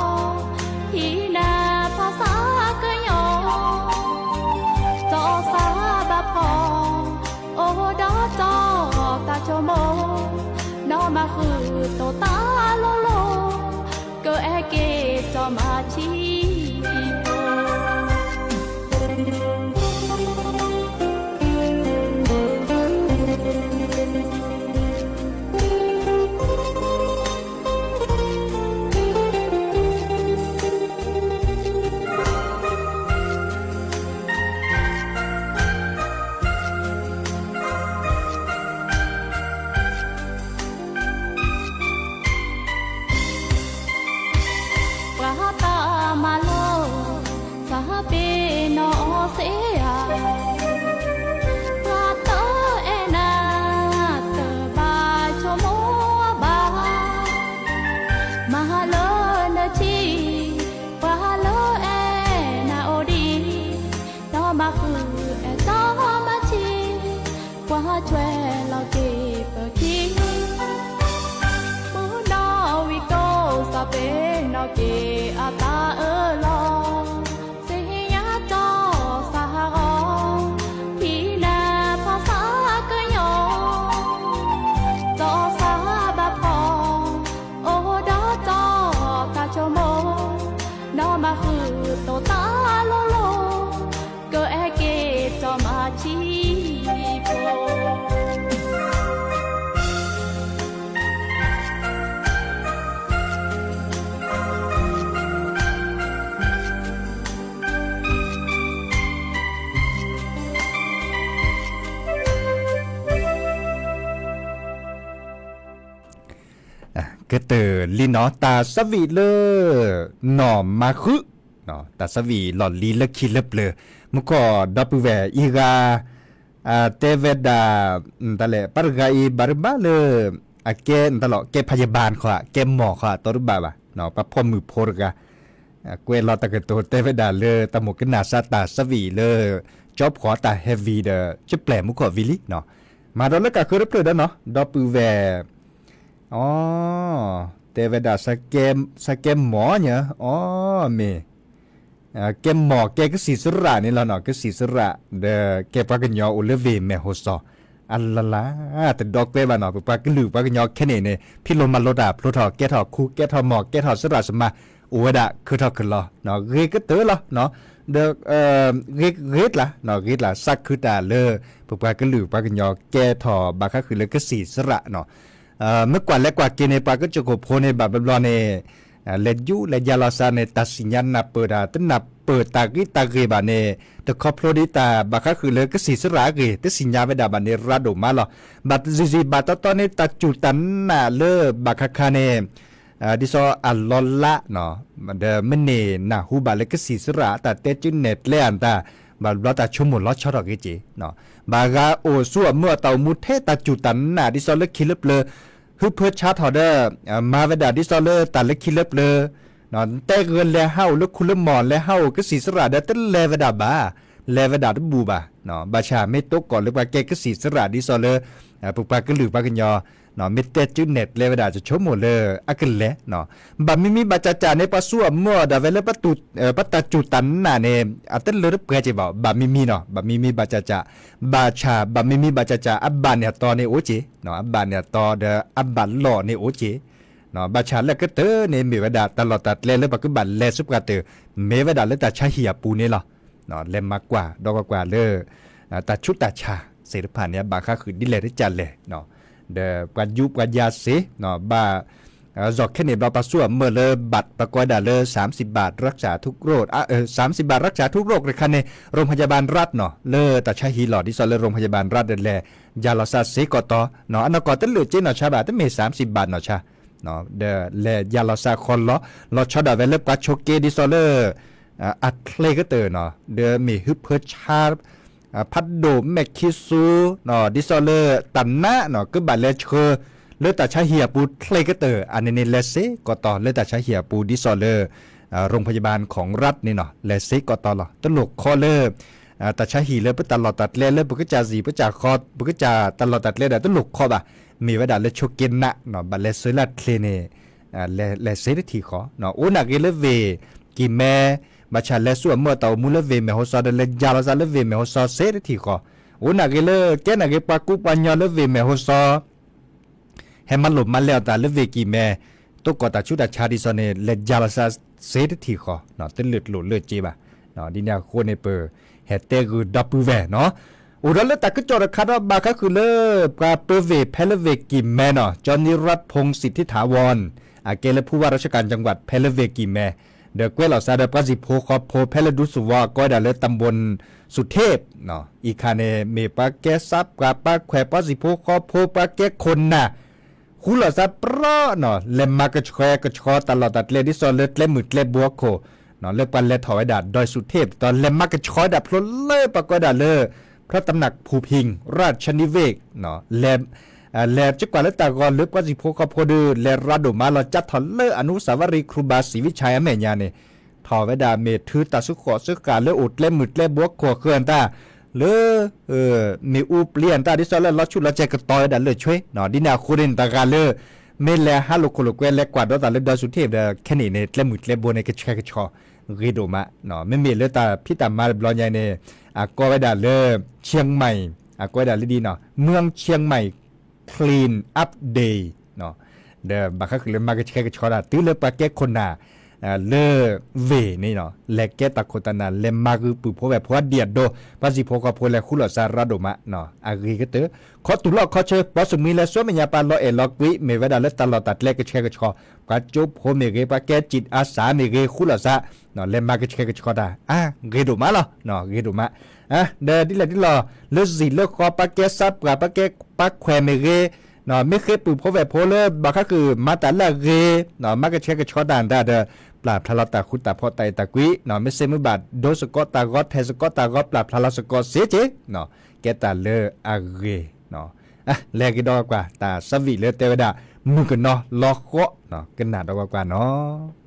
ဂီၤ, ဟံးနၤဖီၣ်စးကညီ, တီၢ်စးဘၣ်ဖီၣ်, အိၣ်ဒီးတီၢ်တၢ်ဆိကမိၣ်, နီၢ်မၤဃုာ်တိာ်တၢ်လိၤလိၤ, ကအဲၣ်က့ၤတီမၤထံဖိ ပှၤတၢ်မၤလိ သးပ့ၤနီၣ်စ့ဧါ, ပှၤတအဲၣ်နၤ တဘၣ်ဆိကမိၣ်ဘၣ်, မၤလၢနထံၣ် ပှၤလၢအဲၣ်နၤအိၣ်ဒံး, နီၢ်မၤဃုာ်အဲၣ်တီမၤထံ ပှၤဆွဲလီၤက့ၤပခံ, မုၢ်နီၢ်ဝံကိးစးပ့ၤနီၣ်က့ၤအတၢ်အၢၣ်လီၤ, သ့ၣ်ညါတီၢ်စးဟးဂီၤ, ဟံးနၤဖီၣ်စးကညီ, တီၢ်စးဘၣ်ဖီၣ်, အိၣ်ဒီးတီၢ်တၢ်ဆိကမိၣ်, နီၢ်မၤဃုာ်တိာ်တၢ်လိၤလိၤ, ကအဲၣ်က့ၤတီမၤထံဖိ ကတၢၢ်လံနီၤ တၢ်သးဝံၣ်လၢ နီၢ်မၤဃုာ်, တၢ်သးဝံၣ်လီၢ်လံၤလၢခံလၢပျၢၤ, မူခိၣ်ဒီပုၢ်ဝဲၢ်အံၤဂၤ တဲဝဲဒၣ် တၢ်လဲၣ် ပှၤတဂၤအံၤဘၣ်တဘၣ်လၢ အကဲတၢ်လီၤ ကဲဖးယဘၢၣ်ခီ ကဲမီၢ်ခီအတီတဘၣ်ဘၣ်, ပှၤဖှီၣ်မုၣ်ဖိတဂၤ ကွဲးလီၤတၢ်ကတိၤတဲဝဲဒၣ်လၢတၢ်မိၣ်ကနၣ်စးတၢ်သးဝံၣ်လၢ ကၠီဖှီၣ်တၢ်ဟဲဝံၤဒီး ကၠပျဲၢ်မူခိၣ်ဝံၤလံနီၤ, မၤဒီးလၢကးဃၢတဖျၢၣ်ဒီးနီၤ ဒီပုၢ်ဝဲၢ် အ တဲဝဲဒၣ် စကဲမီၢ်ညါ အ မ့ၢ် ကဲမီၢ်ကဲကစံၣ်စရၣ်န့ၣ်လီၤနီၤ, ကစံၣ်စရၣ် ဒီးကဲပှၤကညီအိၣ်လၢဝ့ၢ်မဲၢ်ဟိၣ်စီၤ အလလါ တဒီကွဲဘၣ်နီၤ, ပပှၤကလုာ်ပှၤကညီခဲန့ၣ်န့ၣ် ဖံးလိမၤလိတၢ်ဖျိထီၣ်ကဲထီၣ်ခူ ကဲထီၣ်မီၢ် ကဲထီၣ်စရၣ်စမါ အိၣ်ဝဲဒၣ်ခုထီၣ်ခုလီၤ, ဂ့ၤကတၢၢ်လီၤ, ဒီး ဂ့ၤကျါ ဂ့ၤကျါ စးခုတၢ်လၢ ပပှၤကလုာ်ပှၤကညီကဲထီၣ်ဘၣ်ဃးဃုာ်လၢကစံၣ်စရၣ်နီၤ, မ့ၢ်ကွၢ်လဲၤကွၢ်က့ၤန့ၣ် ပှၤကစၢၢ်ခိၣ်ဖိန့ၣ် ဘၣ်ဘျီဘျီန့ၣ် လဲၤယူၤလဲၤယၤလီၤစးန့ၣ် တၢ်စံၣ်ညါနၢ်ပၢၢ်တၢ် တနၢ်ပၢၢ်တၢ်ဂ့ၢ်တၢ်ဂ့ၢ်ဘၣ်န့ၣ် တခီဖျိဒ်တၢ်ဘၣ်ဃးဃုာ်လၢကစံၣ်စရၣ်အဂ့ၢ် တစံၣ်ညါဝဲဒၣ်ဘၣ်န့ၣ် ရၤဒိၣ်မးလီၤ. ဘၣ်တယံၤယံၤဘၣ်တီတီန့ၣ် တၢ်စူၢ်တၢ်နာ်လၢဘၣ်ခါခါန့ၣ် ဒ်သိးအလီၤလး ဒီးမ့ၢ်န့ၢ်နၢ်ဟူဘၣ်လၢကစံၣ်စရၣ်အတၢ်တဲကၠူနဲၣ်ကျဲအတၢ် ဘၣ်ဘျီတၢ်ဆိကမိၣ်လီၤဆီထီၣ်ဂ့ၤက့ၤ ဘၣ်ဂၤအိၣ်ဆူအမုာ်အတၢ်အိၣ်မူထဲတၢ်စူၢ်တၢ်နာ် ဒ်သိးလၢခံလၢပျၢၤ ဟုဖၢဆါထီၣ်ဒီး မၤဝဲဒၣ်ဒ်သိးလၢတၢ်လၢခံလၢပျၢၤ တဲဂ့ၤလဲၤဟးအိၣ်လၢခူလၢမီၢ် လဲၤဟးအိၣ်ကစံၣ်စရၣ်ဒီး တလဲၤဝဲဒၣ်ဘၣ်, လဲၤဝဲဒၣ်တဘူၣ်ဘၣ်. ဘၣ်ဆၣ်မ့ၢ်တိကီၢ်လၢပှၤကဲကစံၣ်စရၣ်ဒ်သိးလၢ ပပှၤကလုာ်ပှၤကညီ မ့ၢ်တဲစုနဲၣ်ကျဲဝဲဒၣ် ယဆိကမိၣ်လၢအကလဲၤ ဘၣ်မံမံဘၣ်ဆၣ်ဆၣ်န့ၣ် ပှၤစူအမၢအီၤဒၣ်ဝဲလၢ ပှၤတၢ်စူၢ်တၢ်နာ်န့ၣ် အတလၢတပှဲၤက့ၤဘၣ်, ဘၣ်မံမံနီၤ, ဘၣ်မံမံဘၣ်ဆၣ်ဆၣ်, ဘၣ်ဆၣ်ဘၣ်မံမံဘၣ်ဆၣ်ဆၣ် အဘၣ်န့ၣ်အတီန့ၣ်အိၣ်က့ၤ, အဘၣ်န့ၣ်အတီဒီးအဘၣ်လီၢ်န့ၣ်အိၣ်က့ၤ. ဘၣ်ဆၣ်လၢကတၢၢ်န့ၣ် မ့ၢ်ဝဲဒၣ်တၢ်လီၢ်တၢ်ကျဲလၢပကဘၣ်လဲၤဆူပှၤတၢၢ် မ့ၢ်ဝဲဒၣ်လၢတၢ်ဆါဟံၣ်အပူၤန့ၣ်လီၤ. လဲၤမၤကွၢ်ဒီးကွၢ်ကွၢ်လၢ တၢ်ဆူးတၢ်ဆါသ့ၣ်တဖၣ်န့ၣ် အဘၣ်ဃးဃုာ်ဒ်လဲၣ်တကးလဲၣ်, ဒီးပှၤယူးပှၤယၤစ့ၢ် ဘၣ် ယီၤခဲန့ၣ်ဘျီ ပှၤစူအမၢလၢ บัตร ပှၤကိးဝဲဒၣ်လၢ สามสิบบาทรักษาทุกโรค สามสิบบาทรักษาทุกโรค တခါန့ၣ် โรงพยาบาลรัฐ နီၤ လၢတၢ်ဆါဟံၣ်လီၤ ဒ်သိးလၢ โรงพยาบาลรัฐ ဒီးလဲၤယၤလီၤစးစ့ၢ်ကီးတီၤ, အနီၢ်ကီၢ်တလၢာ်က့နီၢ်ဆါဘၣ် တမ့ၢ် สามสิบบาท နီၢ်ဆါ ဒီးလဲၤယၤလီၤစးဃီလီၤ လီၤဆီဒၣ်ဝဲလၢပှၤဆိးက့ဒ်သိးလၢ အချ့ကတၢၢ်နီၤ ဒီးမ့ၢ်ဟုဖၢဆါ ဖးဒိၣ်မဲာ်ခံဆူ ဒ်သိးလၢတၢ်နးနီၤ ကဘၣ်လဲၤဆှၢ လၢတၢ်ဆါဟံၣ်အပူၤချ့ကတၢၢ် အန့ၣ်န့ၣ် လဲၤစ့ၢ်ကီးတီၤလၢတၢ်ဆါဟံၣ်အပူၤ ဒ်သိးလၢ โรงพยาบาลของรัฐ န့ၣ်နီၤ လဲၤစ့ၢ်ကီးတီၤလီၤ. တလိၣ်ခီလၢ တၢ်ဆါဟံၣ်လၢပတၢ်လီၢ်တၢ်ကျဲလၢပကစၢ်စံၣ် ပကစၢ်ဃီ ပကစၢ်တၢ်လီၢ်တၢ်ကျဲဒီး တလိၣ်ခီဘၣ်. မ့ၢ်ဝဲဒၣ်လၢဆိးက့နးနီၤ ဘၣ်လဲၤဆှၢလၢချ့န့ၣ် လဲၤစ့တထံၣ်ဃီ အိၣ်နာ်ဂ့ၤလၢဝ့ၢ်ကံၢ်မဲ ဘၣ်ဆၣ်လဲၤဆူအမၢအတၢ်အိၣ်မူလၢဝ့ၢ်မဲာ်ဟိစီဒီး လဲၤယၤလီၤစးလၢဝ့ၢ်မဲာ်ဟိစီစ့တထံၣ်ဃီ အိၣ်နာ်ဂ့ၤလၢ ကဲနာ်ဂ့ၤပှၤကူပှၤညီလၢဝ့ၢ်မဲာ်ဟိစီ ဟဲမၤလိာ်မၤလဲအီၤတၢ်လၢဝ့ၢ်ကံၢ်မဲ တိကီၢ်တၢ်ဆူးတၢ်ဆါဒ်သိးန့ၣ် လဲၤယၤလီၤစးစ့တထံၣ်ဃီ တလၢာ်တလိၣ်လၢာ်က့ဘၣ်. ဒ်န့ၣ်အဃိန့ၣ် ပဟဲတဲဂုာ်ဒီပုၢ်ဝဲၢ်နီၤ အိၣ်ဒီးလၢတၢ်ကစီၣ်တခါဒီး ဘၣ်ဃးဃုာ်လၢ ပှၤပၢဝ့ၢ်ဖဲလၢဝ့ၢ်ကံၢ်မဲနီၤ จอห์นนิรัติพงษ์สิทธิถาวร အကဲလၢ ผู้ว่าราชการจังหวัด ဖဲလၢဝ့ၢ်ကံၢ်မဲ ဒီးကွဲးလီၤစးဒီးပှၤစံၣ်ဖိဃီဖိဖဲလၢဒူသဝီကိးဝဲဒၣ်လၢ ตำบลสุเทพ အံၤခါန့ၣ် မ့ၢ်ပှၤကဲစးပှၤ ပှၤခွဲး ပှၤစံၣ်ဖိဃီဖိ ပှၤကဲခိၣ်နၢ် ဃူလီၤစးပြီနီၤ လဲၤမၤကဆှဲကဆှီတၢ်လီၢ်တၢ်ကျဲဒ်သိးလၢကျဲမုၢ်ကျဲဘိအခိၣ် လၢပှၤလဲၤထီၣ်ဝဲဒၣ် ดอยสุเทพ ဒီးလဲၤမၤကဆှီဝဲဒၣ်ဖျိလၢပှၤကိးဝဲဒၣ်လၢ พระตำหนักภูพิงค์ราชนิเวศน์ လဲၤ လဲၤစ့ၢ်ကီးလၢတၢ်ဂီၤလၢပှၤစံၣ်ဖိဃီဖိဒီး လဲၤရၤဒိၣ်မးလီၤ ကၢ်ထီၣ်လၢ อนุสาวรีย์ครูบาศรีวิชัย အမဲာ်ညါန့ၣ် ထီၣ်ဝဲဒၣ်မ့ၢ်ထုတၢ်စုဃီၣ်စုဃၣ်လၢအိၣ်ကျဲမုၢ်ကျဲဘိအခိၣ်အဃၢၤအတၢ် လၢ မ့ၣ်အူပျံၤအတၢ်ဒ်သိးလၢလီၤဆူၣ်လီၤစဲၤကတီၤဝဲဒၣ်လၢာ်ဆွ့ ဒ်န့ၣ်အဃိန့ၣ် တဂၤလၢ မ့ၢ်လဲၤဟးလိာ်ခိၣ်လိာ်ကွဲ လဲၤကွၢ်ဒီးတၢ်လၢ ดอยสุเทพ ဒီး ခဲန့ၣ်န့ၣ် ကျဲမုၢ်ကျဲဘိန့ၣ် ကဆှဲကဆှီ ဂ့ၤဒိၣ်မး မ့မ့ၢ်လၢတၢ်ဖံးတၢ်မၤတဘျီညါန့ၣ် အကိးဝဲဒၣ်လၢ เชียงใหม่ အကိးဝဲဒၣ်လၢဒ်နီၤ เมืองเชียงใหม่ Clean Up Day ဒီးဘၣ်ဃးဃုာ်လၢမၤကဆှဲကဆှီတၢ် တုၤလၢပှၤကဲခိၣ်နၢ် လၢဝ့ၢ်န့ၣ် လဲၤကဲတၢ်ခိၣ်တၢ်နၢ် လဲၤမၤဂ့ၤပုၢ်ဖိဝဲၢ်ဖိအဒံၣ်အဒိ ပှၤစံၣ်ဖိဃီဖိလဲၤဃူလီၤစးရၤဒိၣ်မး အဂ့ၤကတၢၢ် ခီတူၢ်လီၢ်ခီဆၢ ပီၣ်စူၣ်မံၤလဲၤဆူမဲာ်ညါ ပှၤလီၤအဲၣ်လီၤကွံ မ့ၢ်ဝဲဒၣ်လၢတၢ်လီၢ်တၢ်ကျဲကဆှဲကဆှီ ပှၤကၠိဖိမ့ၢ်ဂ့ၤ ပှၤကဲစံၣ်အါစၢ်မ့ၢ်ဂ့ၤ ဃူလီၤစး လဲၤမၤကဆှဲကဆှီတၢ် အဂ့ၤဒိၣ်မးလီၤ ဂ့ၤဒိၣ်မး ဒီးဒ်လဲၣ်ဒ်လီၤ လၢစံၣ်လၢဃီ ပှၤကဲစးပှၤ ပှၤကဲပှၤခွဲးမ့ၢ်ဂ့ၤ မ့ၢ်ဃ့ပုၢ်ဖိဝဲၢ်ဖိလၢ ဘၣ်ဃးဃုာ်မၤတၢ်လၢအဂ့ၤ မၤကဆှဲကဆှီတၢ်ဒၣ်ဒီး ပျၢ်ဖျါလီၤတၢ်ဃူတၢ်ဖိးတၢ်အဲၣ်တၢ်ကွံ မ့ၢ်စ့မ့ၢ်ဘၣ်ဒိစ့ၢ်ကီးတၢ်ဂီၤ ထဲးစ့ၢ်ကီးတၢ်ဂီၤ ပျၢ်ဖျါလီၤစ့ၢ်ကီးစ့ၢ်ကီး ကဲတၢ်လၢအဂ့ၤ လဲၤကဒီးကွၢ် တၢ်ဆၢဝံၣ်လၢတဲဝဲဒၣ် မုၢ်ကနီၤလီၤဃီ ကနၣ်ဒီးကွၢ်နီၤ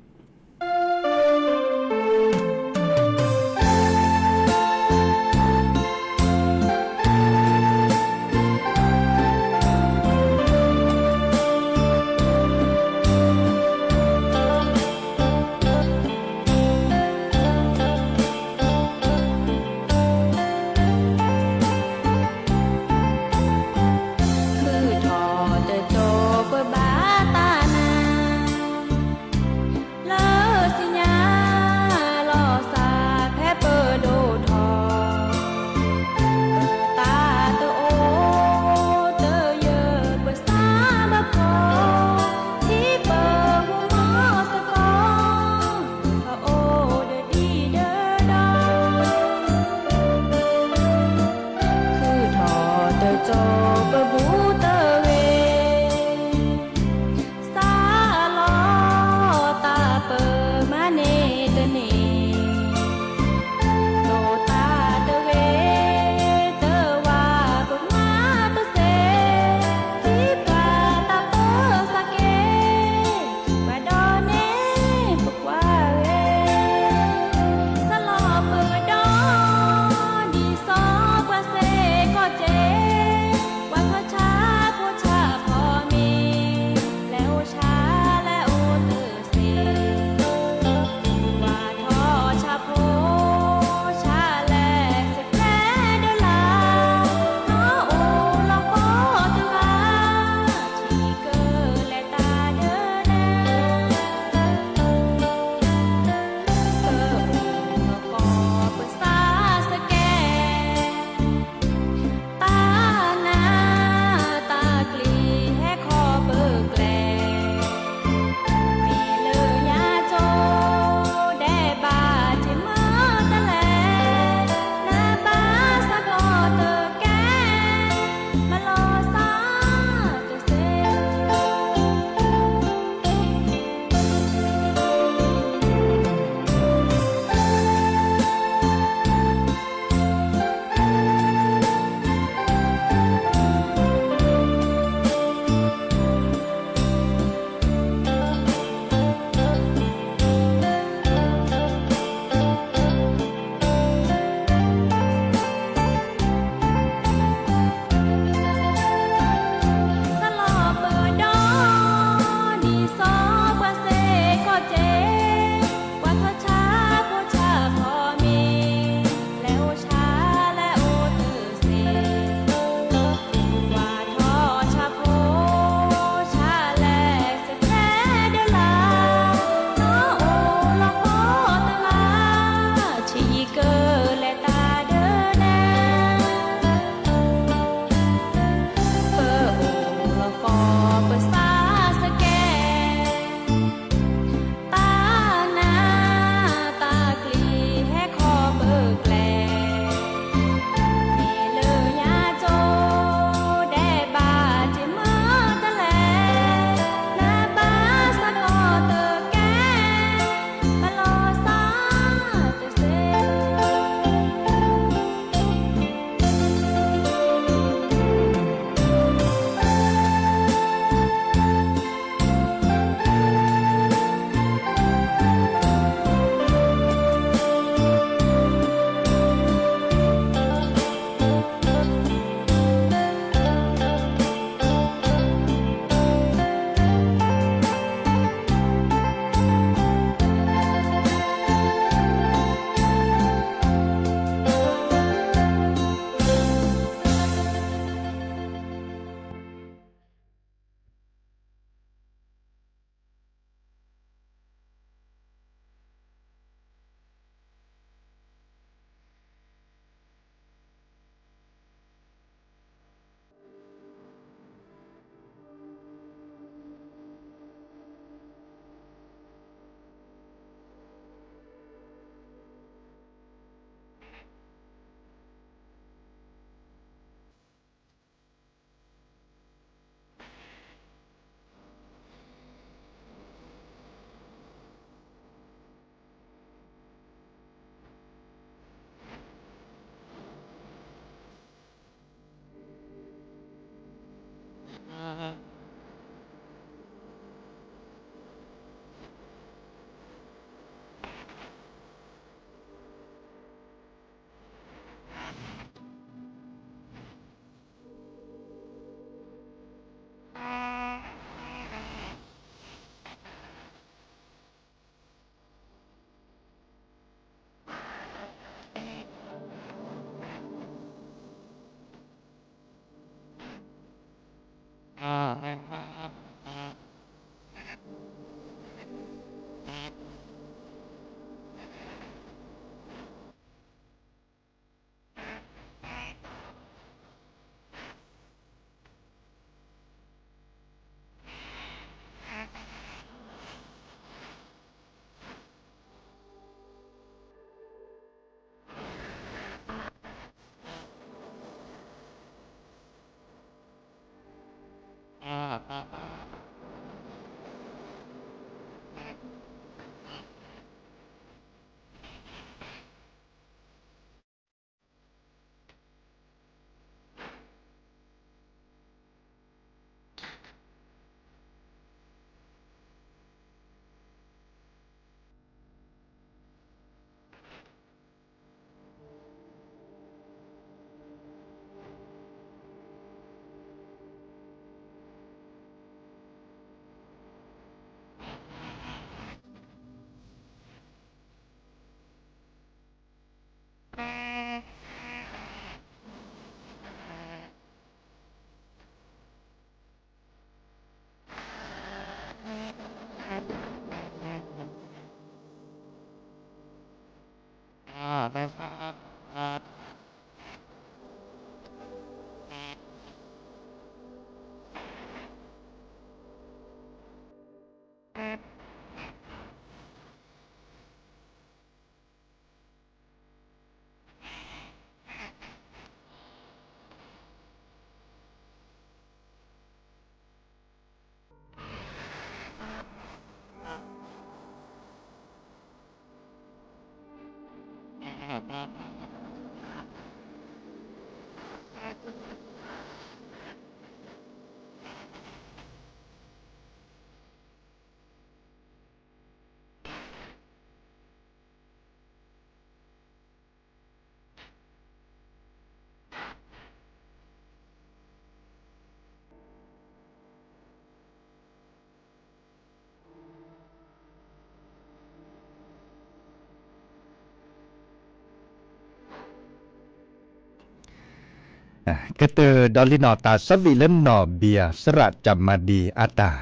ကတၢၢ်ဒီးလံနီၤ တၢ်ဆၢဝံၤလၢနီၢ်ဘံယၤ စရၣ်ကမၤဒံအတၢ်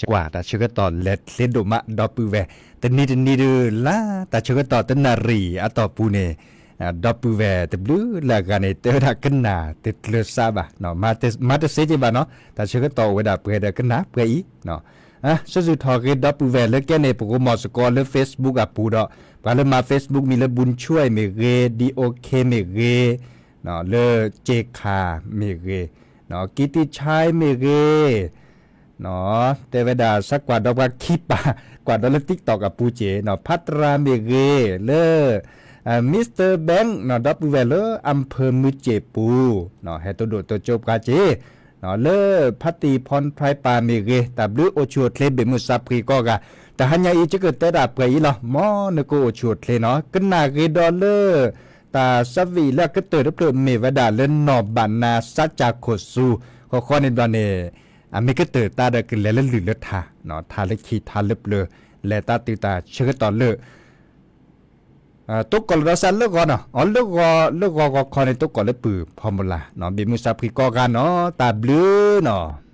ကွၢ်တၢ်ဆၢကတီၢ်လဲၤချ့ဒိၣ်မး ဒီပုၢ်ဝဲၢ် တနံၤတနံၤဒုး လါတၢ်ဆၢကတီၢ်တနၣ်ရံၣ်အတီၢ်ပူၤန့ၣ် ဒီပုၢ်ဝဲၢ်တဘျုးလၢအဂၤန့ၣ် တဲဝဲဒၣ်ကနၣ်တကျၢၤစးဘၣ် မၤတစ့က့ဘၣ်နီၤ တၢ်ဆၢကတီၢ်အိၣ်ဝဲဒၣ်ပှဲၤဒီးကနၣ်ပှဲၤအံၤ ဆၢဇုၣ်ထီၣ်ဂ့ၤဒီပုၢ်ဝဲၢ်လၢကဲန့ၣ် ပကမီၤစ့ၢ်ကီးလၢ Facebook အပူၤဒီး ပှၤလၢမၤ Facebook မံၤလၢ ဘူးဆှဲမ့ၢ်ဂ့ၤ ဒီအိၣ်ခ့မ့ၢ်ဂ့ၤ လၢက့ခါမ့ၢ်ဂ့ၤ ကံတံဆါမ့ၢ်ဂ့ၤ တဲဝဲဒၣ်စးကွၢ်ဒီးပှၤခံပာ် ကွၢ်ဒီးလၢ TikTok အပူၤက့ၤ ဖးတရၣ်မ့ၢ်ဂ့ၤ လၢ Mister Bank ဒီပုၢ်ဝဲၢ်လၢ အၣ်ဖၢၣ်မုၢ်စ့ၣ်ပူၤ ဟဲတိၢ်ဒိၣ်တိၢ်ကၠိပှၤက့ၤ လၢဖါတံၢ်ဖီၣ်ထွဲပၤမ့ၢ်ဂ့ၤ တၢ်ဘျုးအိၣ်ဆူၣ်အိၣ်ချ့ဘ့ၣ်မုၢ်စၢ်ဖှံကိးဂၤ တဟါညါအံၤ ကကတဲတၢ်ပှဲၤအံၤလီၤ မ်နကအိၣ်ဆူၣ်အိၣ်ချ့နီၤ ကနၣ်ဂ့ၤဒီးလၢ တၢ်ဆၢဝံၤလၢအကတၢၢ်တဖျၢၣ်မ့ၢ်ဝဲဒၣ်လၢနီၢ်ဘၣ်နါ စးကၢ်ခိၣ်စူၤ ဃီဃီန့ၣ်ဘျီန့ၣ် အမ့ၢ်ကတၢၢ်တၢ်ဒီးကလဲၤလၢလုၢ်လၢထါ ထါလၢခံထါလၢပျၢၤ လဲၤတၢ်တုၤတၢ်ဆၢကတီၢ်လၢ တိကိးလီၤဒီးစးလၢဂီၤနီၤ အီၤလၢဂီၤ လၢဂီၤဂီၤခီန့ၣ် တိကိးလၢပုၢ်ဖီမူၤလၢ် ဘ့ၣ်မုၢ်စၢ်ဖှံကိးဂၤနီၤ တၢ်ဘျုးနီၤ.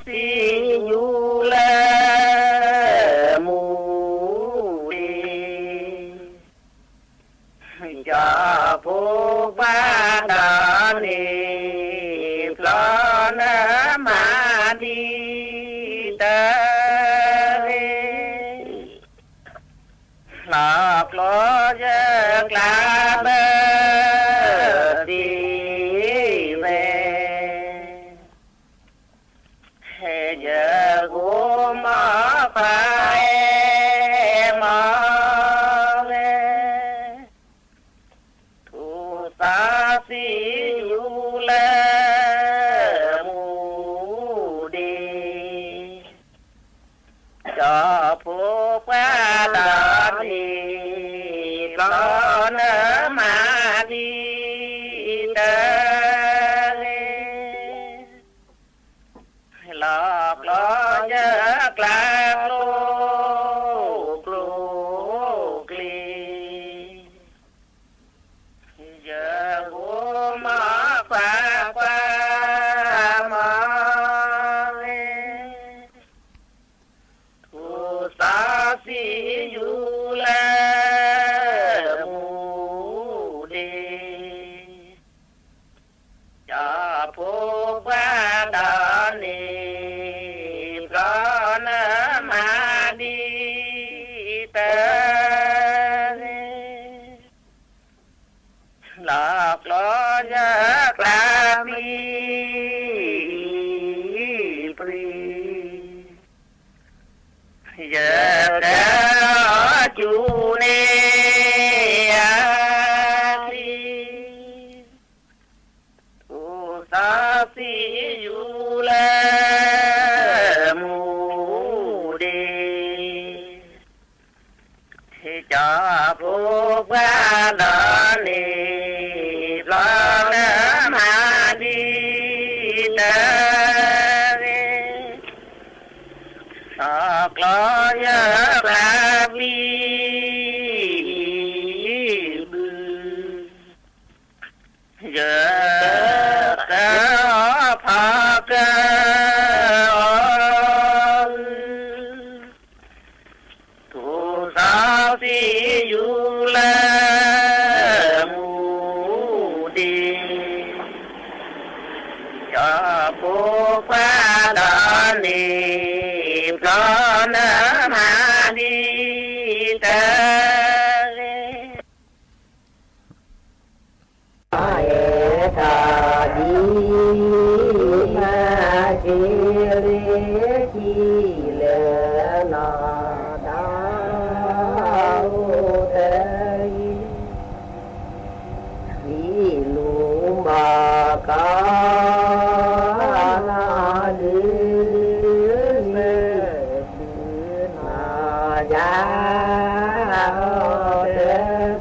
သံယူၤလၢမူဒံး, ကၠီဖိခွါဒီးန့ၣ် ပျီနမၤဒ်တဂ့ၤ, လီၤကျိယကျးဘၢသံဝဲ ဟဲယဂီၢ်မၤပာ်အဲၣ်မၤဝဲ, ထူၣ်သးသံယူၤလၢမူဒံး, ကၠီဖိခွါဒီးန့ၣ် ပျီနမၤဒ်တဂ့ၤ, လီၤကျိယကျးကျိၤကျိၤကျ့ၤ, ယဂီၢ်မၤပာ်ပာ်မၤဝဲ, ထူၣ်သးသံယူၤလၢမူဒံး, ကၠီဖိခွါဒီးန့ၣ် ပျီနမၤဒ်တဂ့ၤ, လီၤကျိယကျးပျံၤပျံၤ, ယကၢအီၤစူၤန့ၢ်အလံ, ထူၣ်သးသံယူၤလၢမူဒံး, ကၠီဖိခွါဒီးန့ၣ် ပျီနမၤဒ်တဂ့ၤ, လီၤကျိယကျးပျံၤပျံၤ, ယကၢအီၤဖီကၢအီၤ, ထူၣ်သးသံယူၤလၢမူဒံး, ကၠီဖိခွါဒီးန့ၣ် ပျီနမၤဒ်တဂ့ၤ, ဟဲထီၣ်ဒံး, မၤစ့လ့ကံလၢနီၢ်ဒၢအိၣ်တဂ့ၤ, ဟံးလူၤဘၣ်ကီးနီၢ်ဒုး, မၤယၤအီၤတဂ့ၤ, ဟဲထီၣ်ဒံး, ဟံးမၤစ့လ့ကံလၢနီၢ်ဒၢအိၣ်တ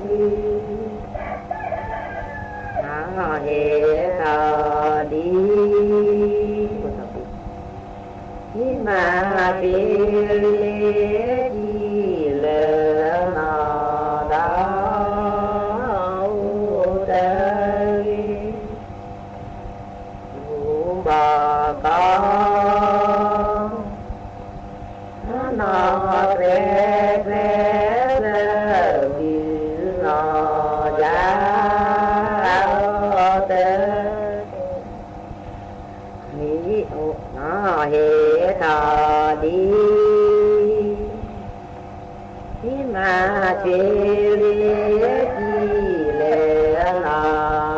ဂ့ၤ, လူၤဘၣ်ကီး နီၢ်ကျဲၤကျဲၤ သၢဘုနီၢ်ယၤအီၤတဂ့ၤ, ဟဲထီၣ်ဒံး, ဟံးမၤစ့လ့ကံလၢနီၢ်ဒၢအိၣ်တဂ့ၤ, အိၣ်ကီးအိၣ်ကီး နီၢ်ဘၣ်လဲၣ်နီၢ်တမ့ၢ်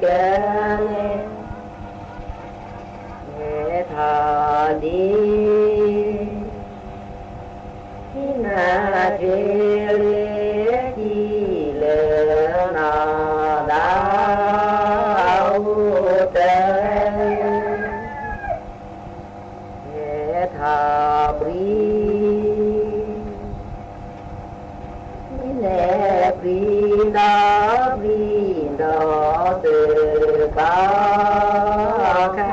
ကဲ မ့ၢ်ကဲလဲၣ် ဟဲထီၣ်ဒံး ဟံးမၤစ့လ့ကံလၢနီၢ်ဒၢအိၣ်တဂ့ၤ, ဟဲထီၣ်ပှံၤ ဟံးန့ၢ်ပှံၤဒီးပှံၤဒီး တၢ်ပ အီ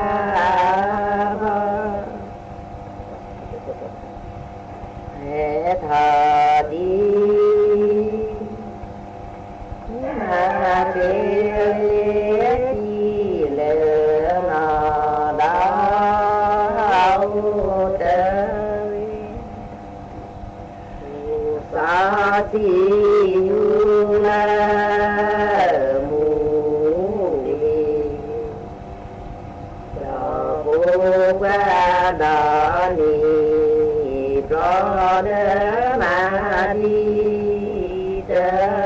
ၣ်ခါဘီ ဟဲထီၣ်ဒံး မၤတ့ၢ်လၢထံလၢနီၢ်ဒီး အိၣ်တ့ၢ် စီၤထံယူလၢမူဒံး ဒီးဖိခွါဒီးန့ၣ် ဘျီနမၤဒံးတၢ်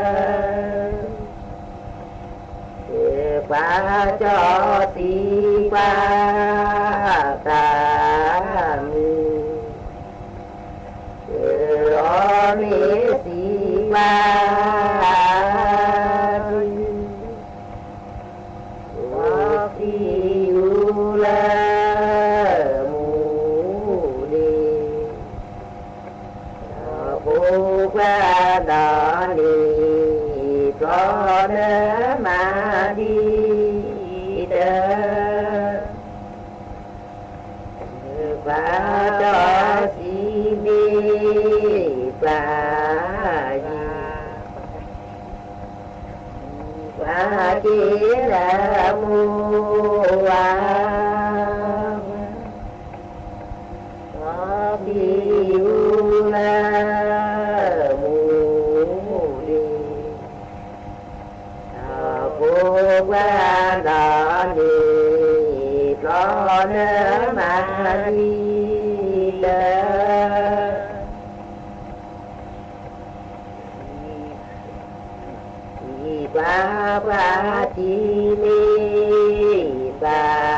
ကွၢ်ကၠီသံကွၢ်တၢ်မုာ် အီၤမ့ၢ်သံကွၢ် စီၤထံယူလၢမူဒံး ဒီးဖိခွါဒီးန့ၣ် ဘျီန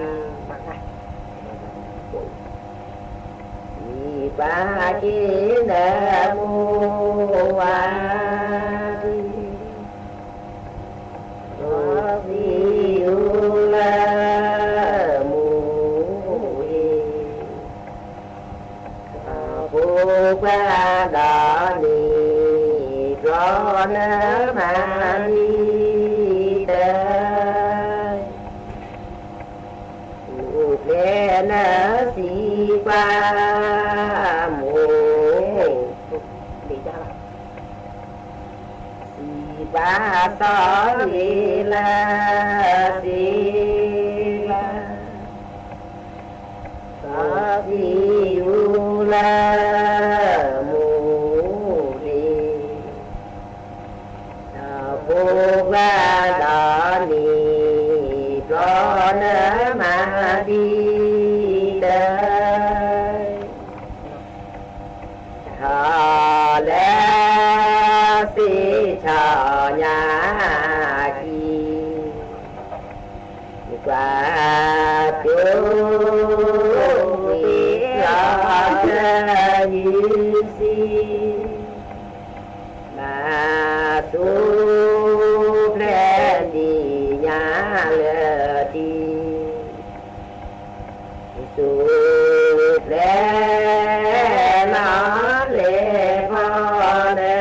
မၤဒံးတၢ် ကွၢ်ကၠီသံမ့ၢ်ကွၢ်ယံၤ ကွၢ်က့ၤနမိၢ်ဝၤ စီၤထံယူလၢမူဒံး ဒီးဖိခွါဒီးန့ၣ် ဘျီနမၤဒံးတၢ် သံကွၢ်ကွၢ်ထံမ့ၢ်ကွၢ်ယံၤ သံကွၢ်က့ၤနမိၢ်ဝၤ စီၤထံယူလၢမူဒံး ဒီးဖိခွါဒီးန့ၣ် ဘျီနမၤဒံးတၢ် အိၣ်ဖျဲၣ်နသံကွၢ်မိၢ် သံကွၢ်စီၤဝံၤလၢသ့ၣ်ဘၣ် စီၤထံယူလၢမူဒံး ဒီးဖိခွါဒီးန့ၣ် ဘျီနမၤဒံးတၢ် ထီၣ်လၢသ့ၣ်ဆီၣ်ညါခံ ကွၢ်ကၠိဝ့ၤလီၤတယုၢ်ဆံ မၤစိၤဖျဲၣ်ဒံးညါလၢတံၢ် စိၤဖျဲၣ်နီၣ်လဲၤဖီနၢခံ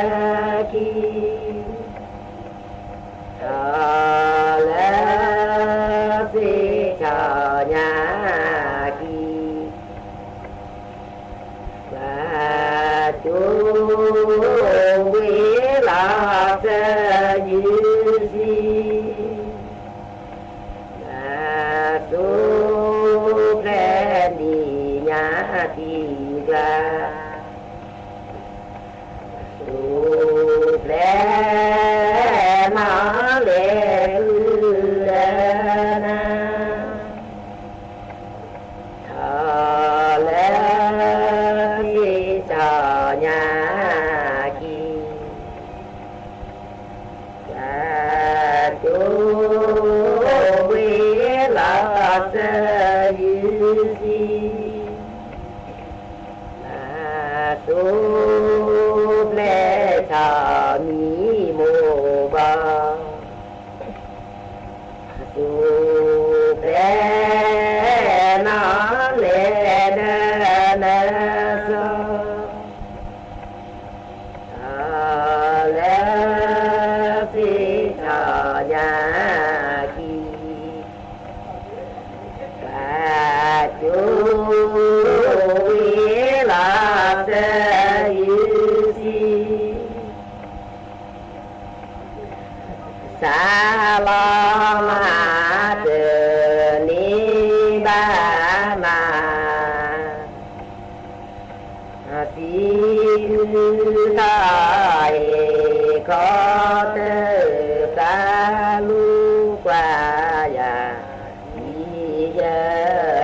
ထီၣ်လၢသ့ၣ်ဆီၣ်ညါခံ ကွၢ်ကၠိဝ့ၤလီၤတယုၢ်ဆံ မၤစိၤဖျဲၣ်ဒံးညါတံၢ်ကျါ စိၤဖျဲၣ်နီၣ်လဲၤဃုာ်လၢနၤ ထီၣ်လၢသ့ၣ်ဆီၣ်ညါခံ ကွၢ်ကၠိဝ့ၤလီၤတယုၢ်ဆံ မၤစိၤဖျဲၣ်ဆီၣ်မံမိၢ်ဘီ စိၤဖျဲၣ်နီၣ်လဲၤဒၢနၤစီၤ ထီၣ်လၢသ့ၣ်ဆီၣ်ညါ တၢ်လီၤမၢ်တန့ၢ်ဘၣ်နၤ, သံကုထီၣ်ဟ့ၣ်ခီတၢၢ် သးလူၤကွၢ်ယၤ ဒ်ယ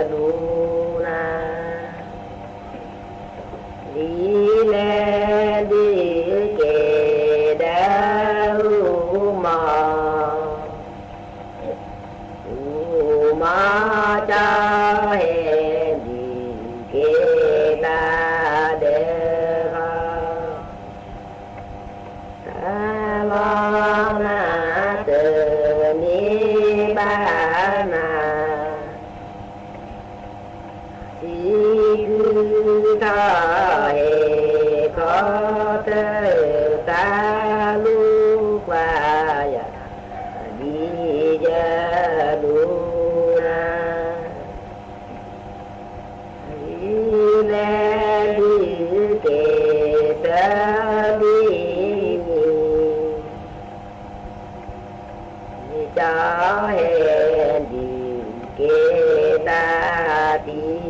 ဒိးနၤ, ဒ်လဲၣ်ဒုးက့ၤဒီး အူမီၤ အူမီၤကၠီဟဲဒုးက့ၤတၢ်ဒီးခီ, တၢ်လီၤမၢ်တန့ၢ်ဘၣ်နၤ, သံကုထီၣ်ဟ့ၣ်ခီတၢၢ် သးလူၤကွၢ်ယၤ ဒ်ယဒိးနၤ, ဒ်လဲၣ်ဒုးက့ၤဆၢဒ်န့ၣ် ကၠီဟဲဒုးက့ၤတၢ်သံ